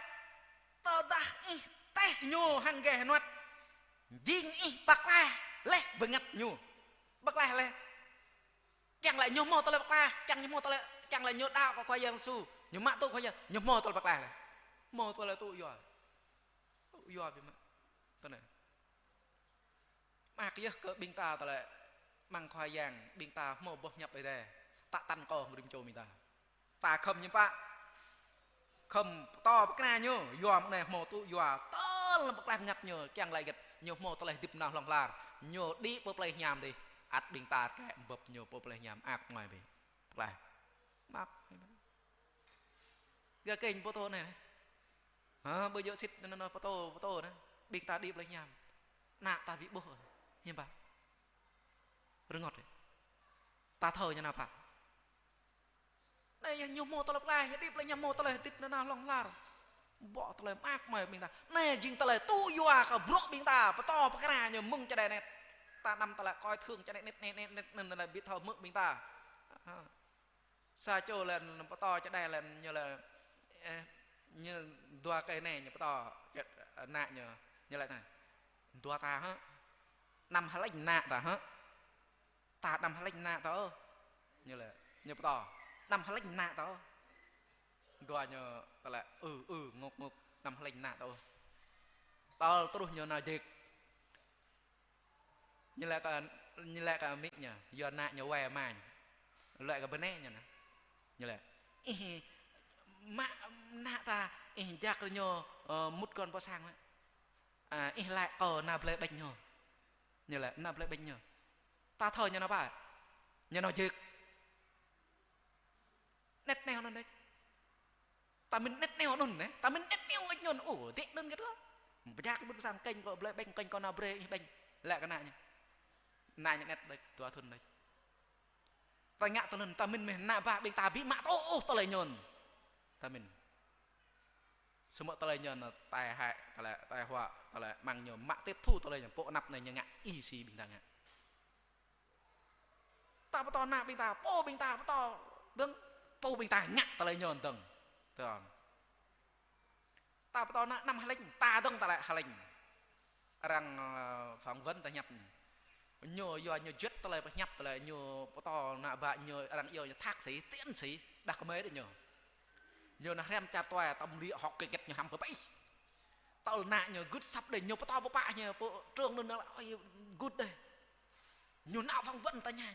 tơdah ih teh ñu hăng geh hơnuăt, jing ih pơklaih laih bơngăt ñu. Pơklaih laih. Kiăng lĕ ñu hmâo tơlơi pơklaih, kiăng ñu hmâo tơlơi, kiăng lĕ ñu đaŏ kơ Khua Yang Yêsu, ñu mă tŭ Khua Yang, ñu hmâo tơlơi pơklaih laih. Hmâo tơlơi tŭ yua. Tŭ yua biă mă. Tui anai. Mơak yơh kơ ƀing ta tơlơi mơ̆ng Khua Yang, ƀing ta hmâo boh hiăp Ơi Adai. Ta tăn kơ rĭm čô ƀing ta. Ta khŏm hiư̆m pă. Khŏm pơtô pơkra ñu, yua mơ̆ng anai hmâo tŭ yua, tơl pơklaih bơngăt ñu, kiăng laĭ gĕt, ñu hmâo tơlơi hơdip nao hlŏng lar, ñu đĭ pơ plei hiam dih, ăt ƀing ta kĕ bưp ñu pơ plei hiam, ak mơi ƀing. Pơklaih. Mă. Gah kênh pơtô anai. Hă, ƀu djơ̆ sĭt anŭn, anŭn pơtô, pơtô anŭn. Ƀing ta đĭ plei hiam. Ană ta ƀu ƀuh. Hiư̆m pă. Rơngot. Ta thâo ñu nao pă. Anai yơh ñu hmâo tơlơi pơklaih, ñu đĭ plei hiam hmâo tơlơi hơdip nao hlŏng lar. Ƀô̆ tơlơi mơak mơi ƀing ta. Anai jing tơlơi tŭ yua kơ bruă ƀing ta, pơtô pơkra ñu mơ̆ng čơđai anet. Ta anăm tơlơi kơ thơ̆ng čơđai anet, anet, anet, anet, anŭn tơlơi ƀu thâo hmư̆ ƀing ta. Hă. Sa čô lĕ pơtô čơđai lĕ ñu lĕ, ơ, ñu dua kơi anai ñu pơtô čơ-, ană ñu, ñu lĕ anai. Dua ta hă? Anăm hơlĕng ană ta hă? Ta anăm hơlĕng ană ta ôh. Ñu lĕ, ñu pơtô. Anăm hơlĕng ană ta ôh. Dua ñu tơlơi, ư, ư, ngŏk, ngŏk, anăm hơlĕng ană ta ôh. Tơl truh ñu nao jĕk. Ñu lĕ kơ, ñu lĕ kơ amĭ ñu, yua ană ñu wai ama ñu. Lĕ kơ bơnai ñu anŭn. Ñu lĕ, ih, mă ană ta, ih jak kơ ñu, ơ, mŭt kơn pơ sang mă. A, ih laĭ kơ nao blơi ƀañ ñu. Ñu lĕ, nao blơi ƀañ ñu. Ta thâo ñu nao pă. Ñu nao jĕk. Anet anai anŭn đôč. Ta mĭn anet anai anŭn neh, ta mĭn anet anai ƀañ ñu anŭn. Ô, dĕ anŭn gĕt kơ. Pơjak kơ ƀut sang kênh kơ blơi ƀañ, kênh kơ nao brơi ih ƀañ. Lĕ kơ ană ñu. Ană ñu anet đôč, dua thŭn đôč. Ta ngă tơlơi anŭn, ta mĭn mơ̆ ană bă ƀing ta ƀu mă tŭ ôh tơlơi ñu anŭn. Ta mĭn. Samơ̆ tơlơi ñu anŭn tai hại, tơlơi tai họa, tơlơi mơ̆ng ñu mă tiếp thu tơlơi ñu pô anăp anai ñu ngă ih si ƀing ta ngă. Ta pơtô ană ƀing ta, pô ƀing ta pơtô dơ̆ng, pô ƀing ta ngă tơlơi ñu dơ̆ng. Tơ̆ng. Ta pơtô ană anăm hơlĕng, ta dơ̆ng tơlơi hơlĕng. Arăng, ơ, phỏng vấn ta hiăp. Ñu yua ñu juăt tơlơi pơhiăp tơlơi ñu pơtô ană bă ñu arăng iâu ñu thạc sĩ, tiến sĩ, đah kơmơi đôč ñu. Ñu nao hrăm čar tuai, tâm lị hŏk kơ gĕt ñu hăm pơpă ih. Tơl ană ñu gưt săp đôč, ñu pơtô pơpă ñu, pô trường anŭn anŭn lĕ, ơi, gưt đôč. Ñu nao phỏng vấn ta ñan.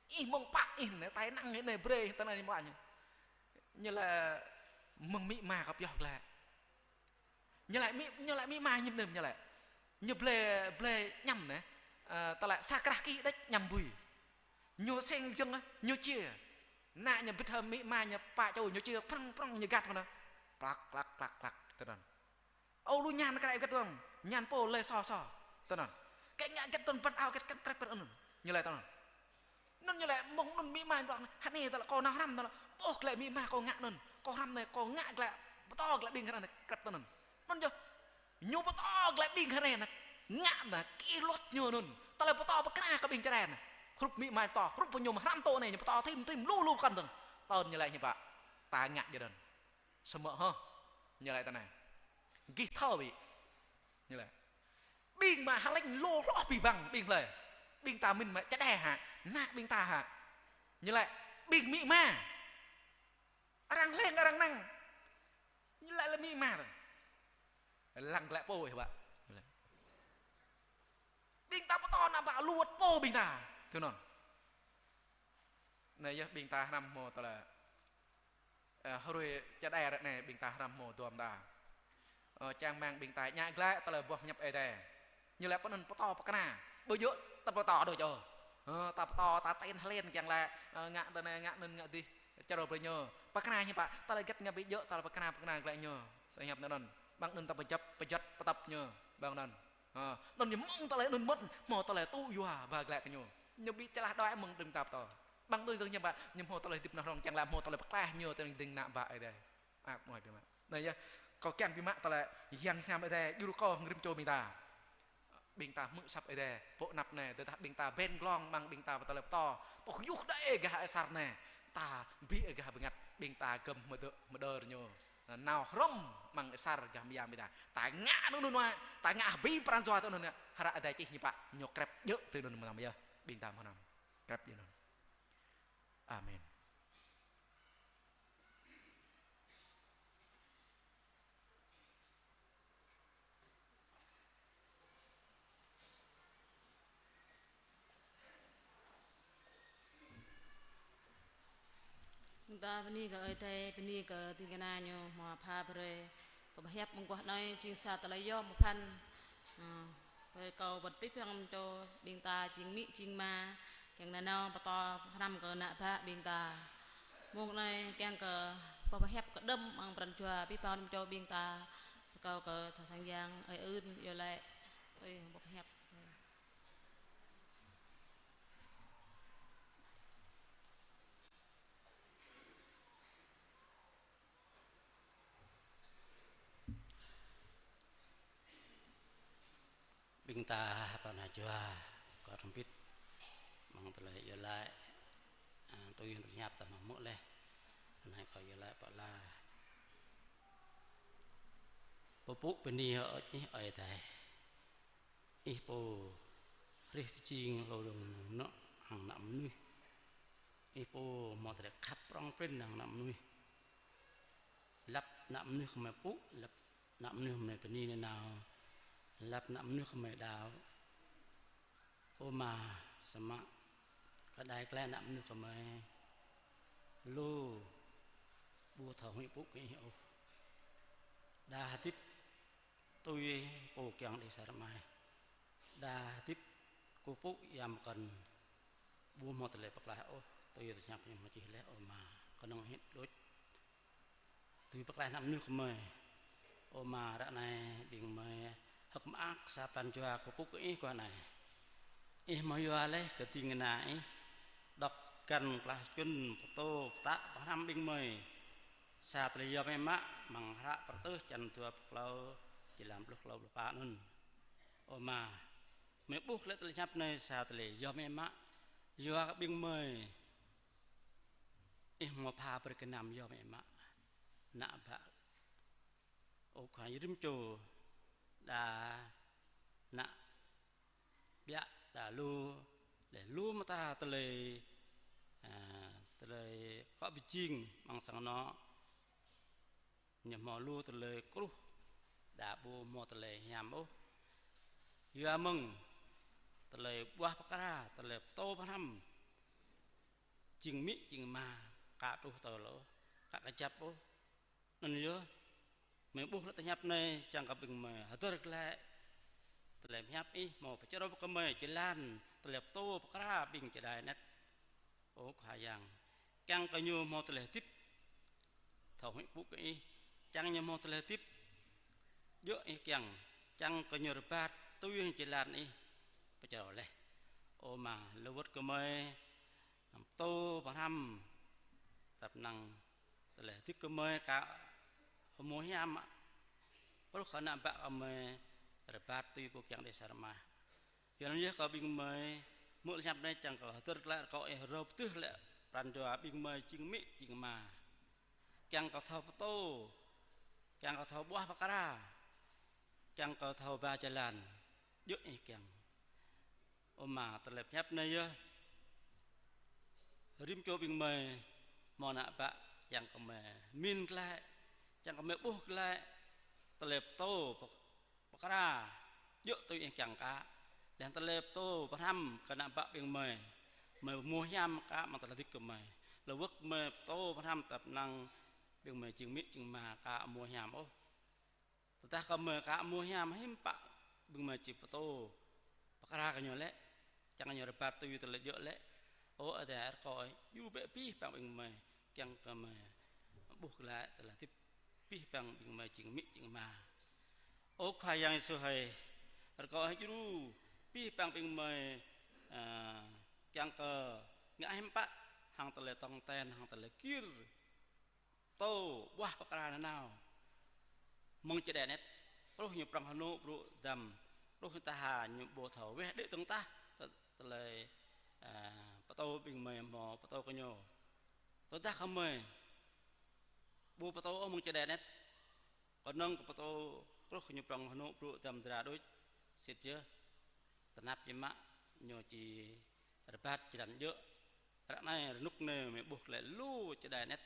Ih mơ̆ng pă ih anai, tài năng ih anai brơi, ta anai mơ̆ ñu. Ñu lĕ mơ̆ng amĭ ama kơ pioh glaĭ. Ñu lĕ amĭ, ñu lĕ amĭ ama ñu anŭn ñu lĕ. Ñu blơi, blơi añăm anai. Ơ, tơlơi sa krah ki đôč añăm bui. Ñu seng jơ̆ng, ñu či. Ană ñu bĭt hăng amĭ ama ñu pă čô ñu či prăng prăng ñu găt mơ̆n. Plăk, plăk, plăk, plăk. Tui anŭn. Ơ lu ñan kơ găt wơ̆ng, ñan pô lĕ so so. Tui anŭn. Kơ ngă gĕt tui băn ao gĕt krep krep anŭn. Ñu lĕ tui anŭn. Anŭn ñu lĕ mơ̆ng anŭn amĭ ama ñu, hă anai tơlơi kâo nao hrăm tơlơi. Ƀuh glaĭ amĭ ama kâo ngă anŭn. Kâo hrăm anai, kâo ngă glaĭ, pơtô glaĭ ƀing hrăm anai krep tui anŭn. Anŭn yơh. Ñu pơtô glaĭ ƀing hrăm anai. Ngă anŭn, kih luăt ñu anŭn. Tơlơi pơtô pơkra kơ ƀing čơđai anŭn. Hrup amĭ ama pơtô, hrup pô ñu mơ̆ hrăm tŏ anai, ñu pơtô thim thim lu lu kăn dơ̆ng. Tơl ñu lĕ hiư̆m pă. Ta ngă jơdăn. Samơ̆ hă, ñu lĕ tui anai. Gih thâo ƀĭ. Ñu lĕ. Ƀing mă hơlĕng lu hloh abih bang ƀing hlơi. Ƀing ta mĭn mă čơđai hă, ană ƀing ta hă. Ñu lĕ, ƀing amĭ ama. Arăng hlĕng arăng năng. Ñu lĕ lĕ amĭ ama tơ. Lăng glaĭ pô ih ƀă. Ƀing ta pơtô ană bă lu wơ̆t pô ƀing ta. Tui anŭn. Anai yơh ƀing ta hrăm hmâo tơlơi, ơ, hrơi čơđai ră anai ƀing ta hrăm hmâo duăm ta. Ơ, čang rơmang ƀing ta ngă glaĭ tơlơi boh pơhiăp Ơi Adai. Ñu laĭ pơanăn pơtô pơkra. Ƀu djơ̆ ta pơtô đôč ôh. Ơ, ta pơtô ta ten hlen kiăng laĭ, ơ, ngă tơ anai, ngă anŭn, ngă adih. Čơrâo brơi ñu. Pơkra ñu pă, tơlơi hơget ngă ƀu djơ̆, tơlơi pơkra, pơkra glaĭ ñu. Tơlơi pơhiăp anŭn. Ƀăng anŭn ta pơjăp, pơjăt, pơtăp ñu. Ƀăng anŭn. Hă, anŭn ñu mơ̆ng tơlơi anŭn mơ̆n, hmâo tơlơi tŭ yua ba glaĭ kơ ñu. Ñu ƀu čơlah đuaĭ mơ̆ng đưm ta pơtô. Ƀăng tui tơlơi ñu ƀă, ñu hmâo tơlơi hơdip nao hrŏng kiăng laĭ hmâo tơlơi pơklaih ñu tơring ding ană bă Ơi Adai. Ăt mơ̆ ƀing mă. Anai yơh, kâo kiăng ƀing mă tơlơi Yang Hiam Ơi Adai, djru kâo hăng rĭm čô ƀing ta. Ƀing ta hmư̆ asăp Ơi Adai, pô anăp anai, tơdah ƀing ta ƀen glông mơ̆ng ƀing ta tơlơi pơtô. Tŏ yua đa ê gah asar anai. Ta ƀu ê gah bơngăt, ƀing ta gơ̆m hmơdơ̆, hmơdơ̆ ñu. Nao hrŏm amăng asar gah mơyang ƀing ta. Ta ngă anŭn anŭn wa, ta ngă abih pran jua tui anŭn anŭn. Hră Adai čih ñu pă, ñu krep djơ̆ tui anŭn mơnam yơh. Ƀing ta mơnam. Krep djơ̆ anŭn. Amen. Ƀing ta bơni kơ Ơi Adai, bơni kơ ding kơna ñu hmâo pha brơi pơhiăp mơguah anai jing sa tơlơi yom pơphan. Ơ, brơi kâo wơ̆t pih păng čô ƀing ta jing amĭ jing ama, kiăng nanao pơtô pơhrăm kơ ană bă ƀing ta. Mông anai kiăng kơ pơhiăp kơđŏm amăng pran jua pih păng čô ƀing ta. Kâo kơ tha sang yang ơi ưn iâu laĭ tui pơhiăp. Ƀing ta pơ anăp jua, kâo hrŏm hơbĭt amăng tơlơi iâu laĭ, ơ, tui hăng tơlơi pơhiăp ta hmâo hmư̆ laih. Anai kâo iâu laĭ pơala. Pơpŭ bơni hơơč Ih Ơi Adai. Ih pô hrih pơjing hlô dong nŏ hăng ană mơnuih. Ih pô hmâo tơlơi khăp prŏng prin hăng ană mơnuih. Lăp ană mơnuih kơ mơi pŭ, lăp ană mơnuih kơ mơi bơni nanao, lăp ană mơnuih kơ mơi đaŏ. Ơ Ama, samơ̆ kơđai glaĭ ană mơnuih kơ mơi lu ƀu thâo huĭ pŭ kơ Ih ôh. Đa hơdip tui pô kiăng đĭ sa rơmai. Đa hơdip kơkuh pơpŭ yam kơnơ̆ng ƀu hmâo tơlơi pơklaih ôh, tui tơlơi pơhiăp ñu hmâo čih laih, ơ Ama, kơnơ̆ng hĭ đôč tui pơklaih ană mơnuih kơ mơi. Ơ Ama, ră anai ƀing mơi hơ̆k mơak sa pran jua kơkuh pơpŭ kơ Ih guah anai. Ih hmâo yua laih kơ ding kơna Ih, dŏ găn klah čun pơtô pơtă pơhrăm ƀing mơi sa tơlơi yom biă mă amăng hră Pơrơtuh čăn dua pluh klâo, jơlan pluh klâo pluh pă anŭn. Ơ Ama, mơi ƀuh glaĭ tơlơi pơhiăp anai sa tơlơi yom biă mă, yua kơ ƀing mơi Ih hmâo pha brơi gơnam yom biă mă. Ană bă, ơ Khua Yang, rĭm čô đa ană ƀiă đa lu, laih lu mơta tơlơi, ơ, tơlơi kŏ pơjing amăng sang anŏ. Ñu hmâo lu tơlơi kruh, đa ƀu hmâo tơlơi hiam ôh. Yua mơ̆ng tơlơi ƀuah pơkra, tơlơi pơtô pơhrăm, jing amĭ jing ama, ka truh tơl ôh, ka kơjăp ôh. Anŭn yơh, mơi ƀuh glaĭ tơlơi pơhiăp anai, čang kơ ƀing mơi hơdơr glaĭ tơlơi pơhiăp Ih hmâo pơčrâo kơ mơi jơlan tơlơi pơtô pơkra ƀing čơđai anet. Ơ Khua Yang, kiăng kơ ñu hmâo tơlơi hơdip thâo huĭ pŭ kơ Ih, čang ñu hmâo tơlơi hơdip djơ̆ Ih kiăng, čang kơ ñu rơbat tui hăng jơlan Ih pơčrâo laih. Ơ Ama, lu wơ̆t kơ mơi pơtô pơhrăm, tơpă năng tơlơi hơdip kơ mơi ka hmâo hiam, pruh kơ ană bă kơ mơi rơbat tui pô kiăng đĭ sa rơmai. Yua anŭn yơh kơ ƀing mơi hmư̆ tơlơi pơhiăp anai čang kơ hơdơr glaĭ rơkâo Ih rơp tưh lĕ pran jua ƀing mơi jing amĭ jing ama. Kiăng kơ thâo pơtô, kiăng kơ thâo ƀuah pơkra, kiăng kơ thâo ba jơlan djơ̆ Ih kiăng. Ơ Ama, tơlơi pơhiăp anai yơh rĭm čô ƀing mơi hmâo ană bă, čang kơ mơi min glaĭ, čang kơ mơi ƀuh glaĭ tơlơi pơtô pơ-, pơkra, djơ̆ tui ih kiăng kơ. Laih tơlơi pơtô pơhrăm kơ ană bă ƀing gơmơi. Gơmơi hmua hiam kơ amăng tơlơi hơdip gơmơi. Lơ̆m wơ̆t gơmơi pơtô pơhrăm tơlơi pơnăng ƀing gơmơi jing amĭ jing ama aka hmua hiam ôh. Tơdah gơmơi aka hmua hiam hiư̆m pă ƀing gơmơi či pơtô pơkra kơ ñu lĕ. Kiăng kơ ñu rơbat tui tơlơi djơ̆ lĕ. Ơ Adai, rơkâo ih djru bĕ abih bang ƀing gơmơi. Kiăng kơ gơmơi ƀuh glaĭ tơlơi hơdip abih bang ƀing gơmơi jing amĭ jing ama. Ơ Khua Yang Yêsu hơi, rơkâo ih djru abih bang ƀing gơmơi, ơ, kiăng kơ ngă hiư̆m pă hăng tơlơi tong ten, hăng tơlơi gir pơtô ƀuah pơkra nanao mơ̆ng čơđai anet. Truh ñu prŏng hơnŭ brŭ dăm, truh ñu taha ñu ƀu thâo weh đĭ dơ̆ng tah tơ-, tơlơi, ơ, pơtô ƀing gơmơi hmâo pơtô kơ ñu. Tơdah gơmơi ƀu pơtô ôh mơ̆ng čơđai anet, kơnơ̆ng kơ pơtô truh ñu prŏng hơnŭ brŭ dăm dra đôč, sĭt yơh. Tơnap biă mă ñu či rơbat jơlan djơ̆. Ră anai rơnŭk anai gơmơi ƀuh glaĭ lu čơđai anet,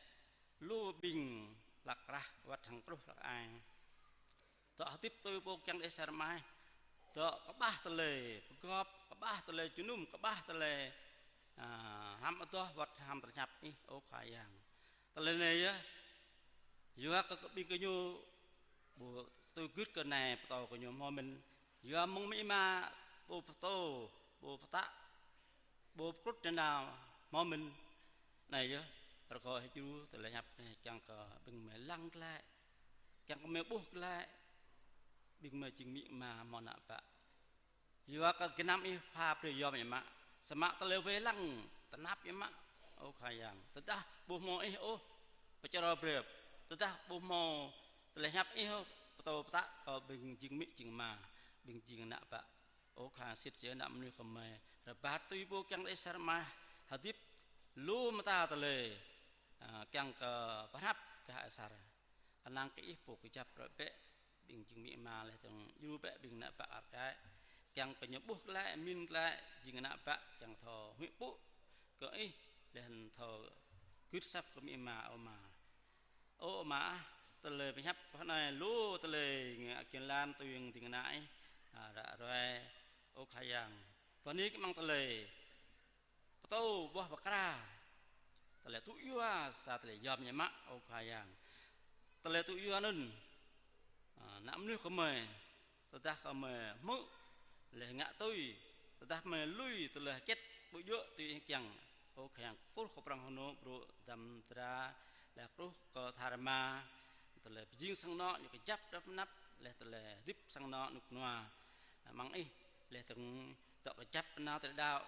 lu ƀing hlăk krah wơ̆t hăng truh hlăk ai. Dŏ hơdip tui pô kiăng đeh sa rơmai. Dŏ kơƀah tơlơi pơgop, kơƀah tơlơi jơnum, kơƀah tơlơi, ơ, hrăm adoh wơ̆t hrăm tơlơi pơhiăp ih, ơ Khua Yang. Tơlơi anai yơh, yua kơ ƀing gơñu ƀu tui gưt kơ anai pơtô kơ ñu hmâo mĭn. Yua mơ̆ng amĭ ama ƀu pơtô, ƀu pơtă, ƀu pơkrŭt nanao hmâo mĭn. Anai yơh, rơkâo ih djru tơlơi pơhiăp anai kiăng kơ ƀing gơmơi lăng glaĭ, kiăng kơ gơmơi ƀuh glaĭ ƀing gơmơi jing amĭ ama hmâo ană bă. Yua kơ gơnam ih pha brơi yom biă mă. Samơ̆ tơlơi wai lăng tơnap biă mă, ơ Khua Yang. Tơdah ƀu hmâo ih ôh pơčrâo brơi. Tơdah ƀu hmâo tơlơi pơhiăp ih ôh pơtô pơtă kơ ƀing jing amĭ jing ama, ƀing jing ană bă. Ơ Khua, sĭt yơh ană mơnuih gơmơi rơbat tui pô kiăng đeh sa rơmai, hơdip lu mơta tơlơi, ơ, kiăng kơ pơhrăp kơ asar. Kơnang kơ ih pô kơjăp rơ̆ bĕ ƀing jing amĭ ama laih dơ̆ng djru bĕ ƀing ană bă kar kaĭ. Kiăng kơ ñu ƀuh glaĭ, mĭn glaĭ, jing ană bă kiăng thâo huĭ pŭ kơ ih, laih anŭn thâo gưt asăp kơ amĭ ama, ơ ama. Ơ ama ah, tơlơi pơhiăp kơ anai lu tơlơi ngă kiăng lăng tui ding kơna ih, ơ, ră ruai, ơ Khua Yang. Bơni kơ amăng tơlơi pơtô ƀuah pơkra. Tơlơi tŭ yua sa tơlơi yom biă mă, ơ Khua Yang. Tơlơi tŭ yua anŭn, ơ, ană mơnuih gơmơi, tơdah gơmơi hmư̆, laih ngă tui, tơdah gơmơi lui tơlơi hơčĕt ƀu djơ̆ tui ih kiăng, ơ Khua Yang, truh kơ prŏng hơnŭ brŭ dăm dra, laih truh kơ tha rơma, tơlơi pơjing sang anŏ ñu kơjăp rơ̆p anăp, laih tơlơi hơdip sang anŏ rơnŭk rơnua amăng ih, laih dơ̆ng dŏ kơjăp nao tơlơi đaŏ,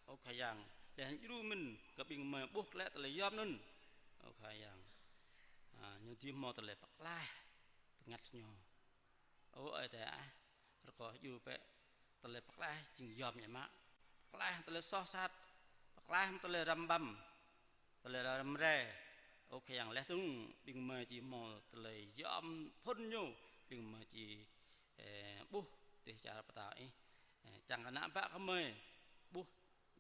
ơ Khua Yang, laih djru mĭn kơ ƀing gơmơi ƀuh glaĭ tơlơi yom anŭn, ơ Khua Yang. Ơ, ñu dưi hmâo tơlơi pơklaih bơngăt ñu. Ơ Ơi Adai ah, rơkâo djru bĕ tơlơi pơklaih jing yom biă mă. Pơklaih tơlơi soh sat, pơklaih tơlơi răm ƀăm, tơlơi răm rai. Ơ Khua Yang, laih dơ̆ng ƀing gơmơi či hmâo tơlơi yom phŭn ñu, ƀing gơmơi či, ơ, ƀuh dêh čar pơtao ih. Ơ, čang kơ ană bă gơmơi ƀuh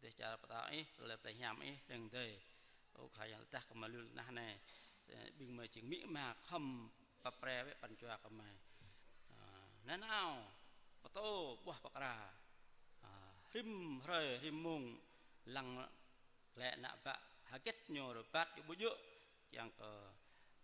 dêh čar pơtao ih, tơlơi plei hiam ih rơ̆ng dơi. Ơ Khua Yang, tơdah gơmơi lui tơnah anai, ơ, ƀing gơmơi jing amĭ ama khŏm pap pre bĕ pran jua gơmơi. Ơ, nanao pơtô ƀuah pơkra, ơ, rĭm hrơi rĭm mông lăng glaĭ ană bă, hơget ñu rơbat djơ̆ ƀu djơ̆, kiăng kơ,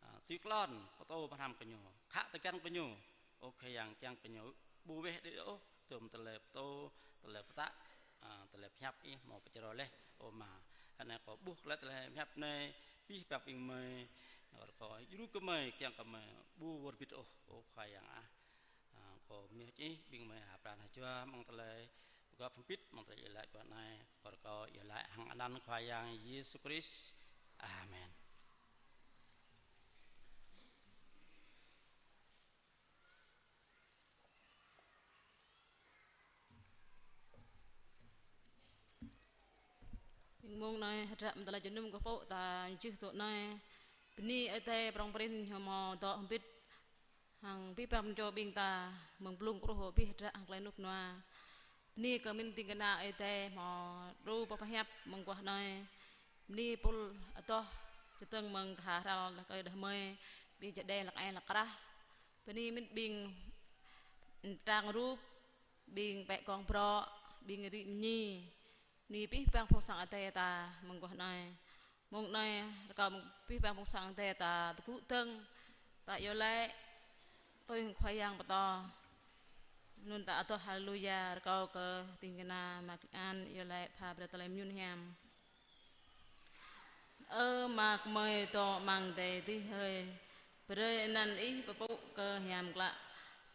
ơ, tui klon pơtô pơhrăm kơ ñu, khă tơgăn kơ ñu, ơ Khua Yang, kiăng kơ ñu ƀu weh đĭ ôh, tơm tơlơi pơtô, tơlơi pơtă, ơ, tơlơi pơhiăp ih hmâo pơčrâo laih, ơ Ama. Anai kâo ƀuh glaĭ tơlơi pơhiăp anai, abih bang ƀing gơmơi, rơkâo djru kơ gơmơi, kiăng kơ gơmơi ƀu wơr bĭt ôh, ơ Khua Yang ah. Ơ, kâo mơñă čih ƀing gơmơi ha pran ha jua amăng tơlơi pơgop hơbĭt amăng tơlơi iâu laĭ kâo anai, kâo rơkâo iâu laĭ hăng anăn Khua Yang Yêsu Krist. Amen. Ƀing mông anai, hơdră mơ̆ng tơlơi jơnum kơ pô ta jưh tŭ anai. Bơni Ơi Adai prŏng prin ñu hmâo dŏ hơbĭt hăng abih bang pran jua ƀing ta mơ̆ng blung truh abih hơdră hăng tơlơi rơnŭk rơnua. Bơni kơ mĭn ding kơna Ơi Adai hmâo djru pơhiăp mơguah anai. Bơni pul adoh čơdơ̆ng mơ̆ng tha hrăl đah kơi đah mơi, ƀing čơđai hlăk ai hlăk krah. Bơni mĭn ƀing Trang rup, ƀing pĕ kông brŏ, ƀing rĭ mñi. Bơni abih bang phung sang Adai ta mơguah anai. Mông anai, rơkâo abih bang phung sang Adai ta tơgŭ dơ̆ng, ta iâu laĭ tui Khua Yang pơtô. Anŭn ta adoh haleluya, rơkâo kơ ding kơna Mă An iâu laĭ pha brơi tơlơi mơyun hiam. Ơ Ama gơmơi dŏ amăng adai adih hơi, brơi anăn Ih pơpŭ kơ hiam klă.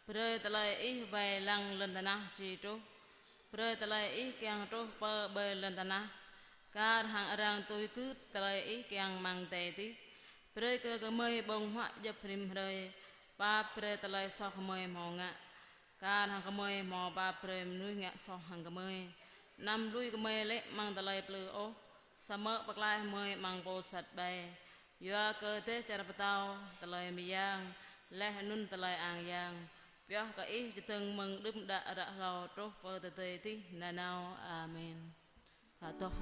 Brơi tơlơi Ih wai lăng lŏn tơnah či truh. Brơi tơlơi Ih kiăng truh pơ ƀơi lŏn tơnah, kar hăng arăng tui gưt tơlơi Ih kiăng amăng adai adih. Brơi kơ gơmơi ƀơ̆ng huă djŏp rĭm hrơi, pap brơi tơlơi soh gơmơi hmâo ngă, kar hăng gơmơi hmâo pap brơi mơnuih ngă soh hăng gơmơi. Anăm lui gơmơi lê̆ amăng tơlơi plư ôh, samơ̆ pơklaih gơmơi amăng pô sat ƀai. Yua kơ dêh čar pơtao, tơlơi mơyang, laih anŭn tơlơi ang yang, pioh kơ Ih čơdơ̆ng mơ̆ng đưm đă ră hlâo truh pơ tơdơi adih nanao. Amen. Adoh.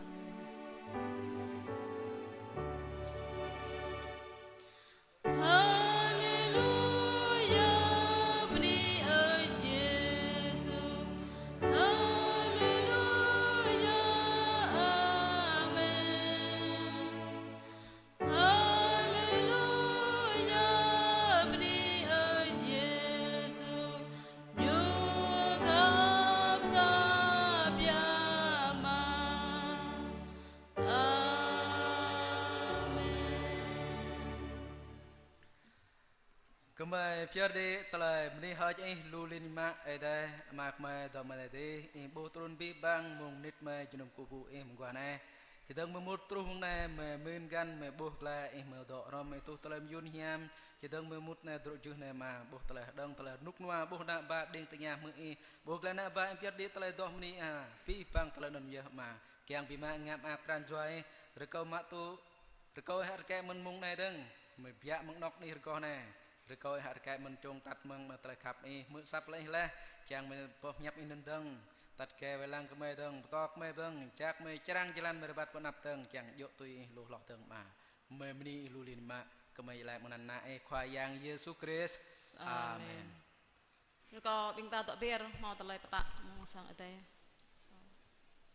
Haleluya, bơni ơi Yêsu. Haleluya, amen. Haleluya, bơni ơi Yêsu. Ñu khăp ta biă mă. Amen. Gơmơi pơyơr đĭ tơlơi bơni hơơč Ih lu lin mă Ơi Adai, Ama gơmơi dŏ amăng adai adih, Ih ƀuh trŭn abih bang mông mơnit gơmơi jơnum kơkuh pơpŭ Ih mơguah anai. Čơdơ̆ng gơmơi mŭt truh mông anai, gơmơi mĭn găn, gơmơi ƀuh glaĭ Ih gơmơi dŏ hrŏm, Ih tuh tơlơi mơyun hiam. Čơdơ̆ng gơmơi mŭt anai dŏ juh anai Ama, ƀuh tơlơi hơđơ̆ng, tơlơi rơnŭk rơnua, ƀuh ană bă đing tơña hmư̆ Ih, ƀuh glaĭ ană bă Ih pơyơr đĭ tơlơi adoh bơni Ama, abih bang tơlơi anŭn yơh Ama. Kiăng ƀing mă ngă mơak pran jua Ih, rơkâo mă tŭ, rơkâo hơ̆k rơkơi mơ̆n mông anai dơ̆ng, gơmơi biă mơ̆ng anŏ anih rơgoh anai. Rơkâo hơ̆k rơkơi mơ̆n čông tăt mơ̆ng mă tơlơi khăp Ih, hmư̆ asăp tơlơi Ih laih, kiăng gơmơi pơhiăp Ih anŭn dơ̆ng. Tăt kơ wai lăng gơmơi dơ̆ng, pơtô gơmơi dơ̆ng, jak gơmơi črang jơlan gơmơi rơbat pơ anăp dơ̆ng, kiăng djơ̆ tui Ih lu hloh dơ̆ng Ama. Gơmơi bơni Ih lu lin mă, gơmơi iâu laĭ amăng anăn Ană Ih Khua Yang Yêsu Krist. Amen. Amen. Rơkâo ƀing ta dŏ be̱r hmâo tơlơi pơtă mơ̆ng sang Ơi Adai.